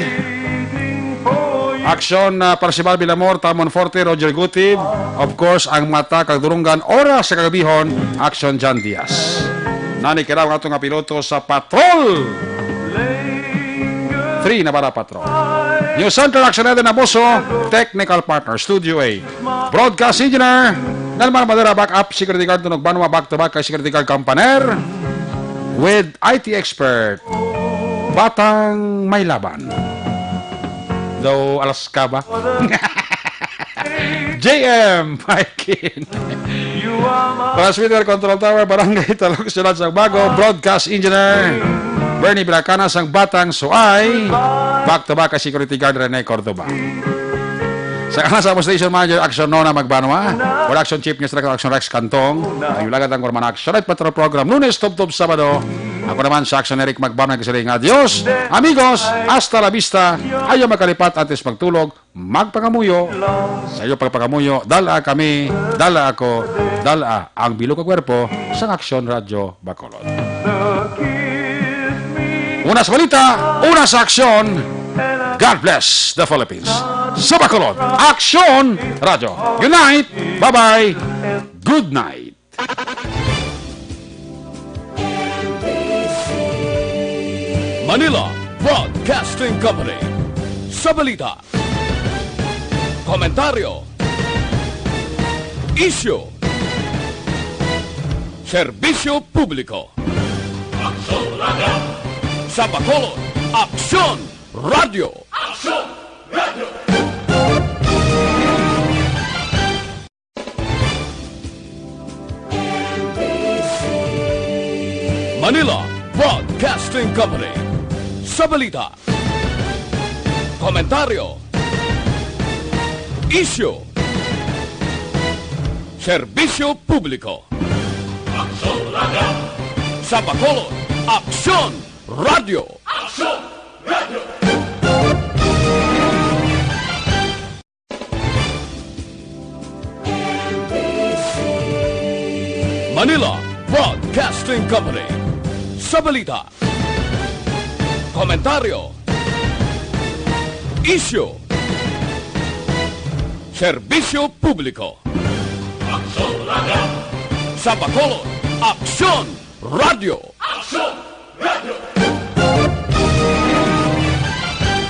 Aksyon, ah, Percival Villamor, Tamon Forte, Roger Gutib. Of course, ang mata kag dulunggan, oras sa kagabihon, Aksyon John Diaz. Nani kailangan ato nga piloto sa patrol. Three na para patrol. News Center, Aksyon Eden Abuso, technical partner, Studio A. Broadcast engineer, Nelmar Madera, backup security guard, Tunog Banwa, back to back kay security guard Campaner, with I T expert, Batang May Laban. Daw Alaska ba? J M Maikin. Transmitter Control Tower, Barangay Talog, Siyudad sang Bago. Broadcast engineer, Bernie Bilacana sang Batang Suay. Back to back kay security guard Rene Cordoba. Sa ngalan sa among station manager, Aksyon Nona Magbanwa, production chief, Mister Aksyon Rex Cantong, ang Yulaga Tangor Manak, Shonite Patrol Program, Lunes, Tubtob, Sabado. Ako naman sa Aksyon Eric Magbanwa, nagsiling, "Adios, amigos, hasta la vista, ayaw magkalipat antes magtulog, magpangamuyo. Sa iyo pagpangamuyo, dala kami, dala ako, dala ang bilog nga kwerpo sa Aksyon Radyo Bacolod." Una sa balita, una sa aksyon. God bless the Philippines. Sa Bacolod, Aksyon Radyo. Unite! Bye-bye! Good night! Manila Broadcasting Company. Sa balita, komentaryo, isyu, serbisyo publiko. Sa Bacolod, Aksyon Radio! Manila Broadcasting Company. Sa balita, komentaryo, isyu, serbisyo publiko. Sa Bacolod, Aksyon Radio! Manila Broadcasting Company. Sa balita, komentaryo, isyu, serbisyo publiko. Sa Bacolod, Aksyon Radio!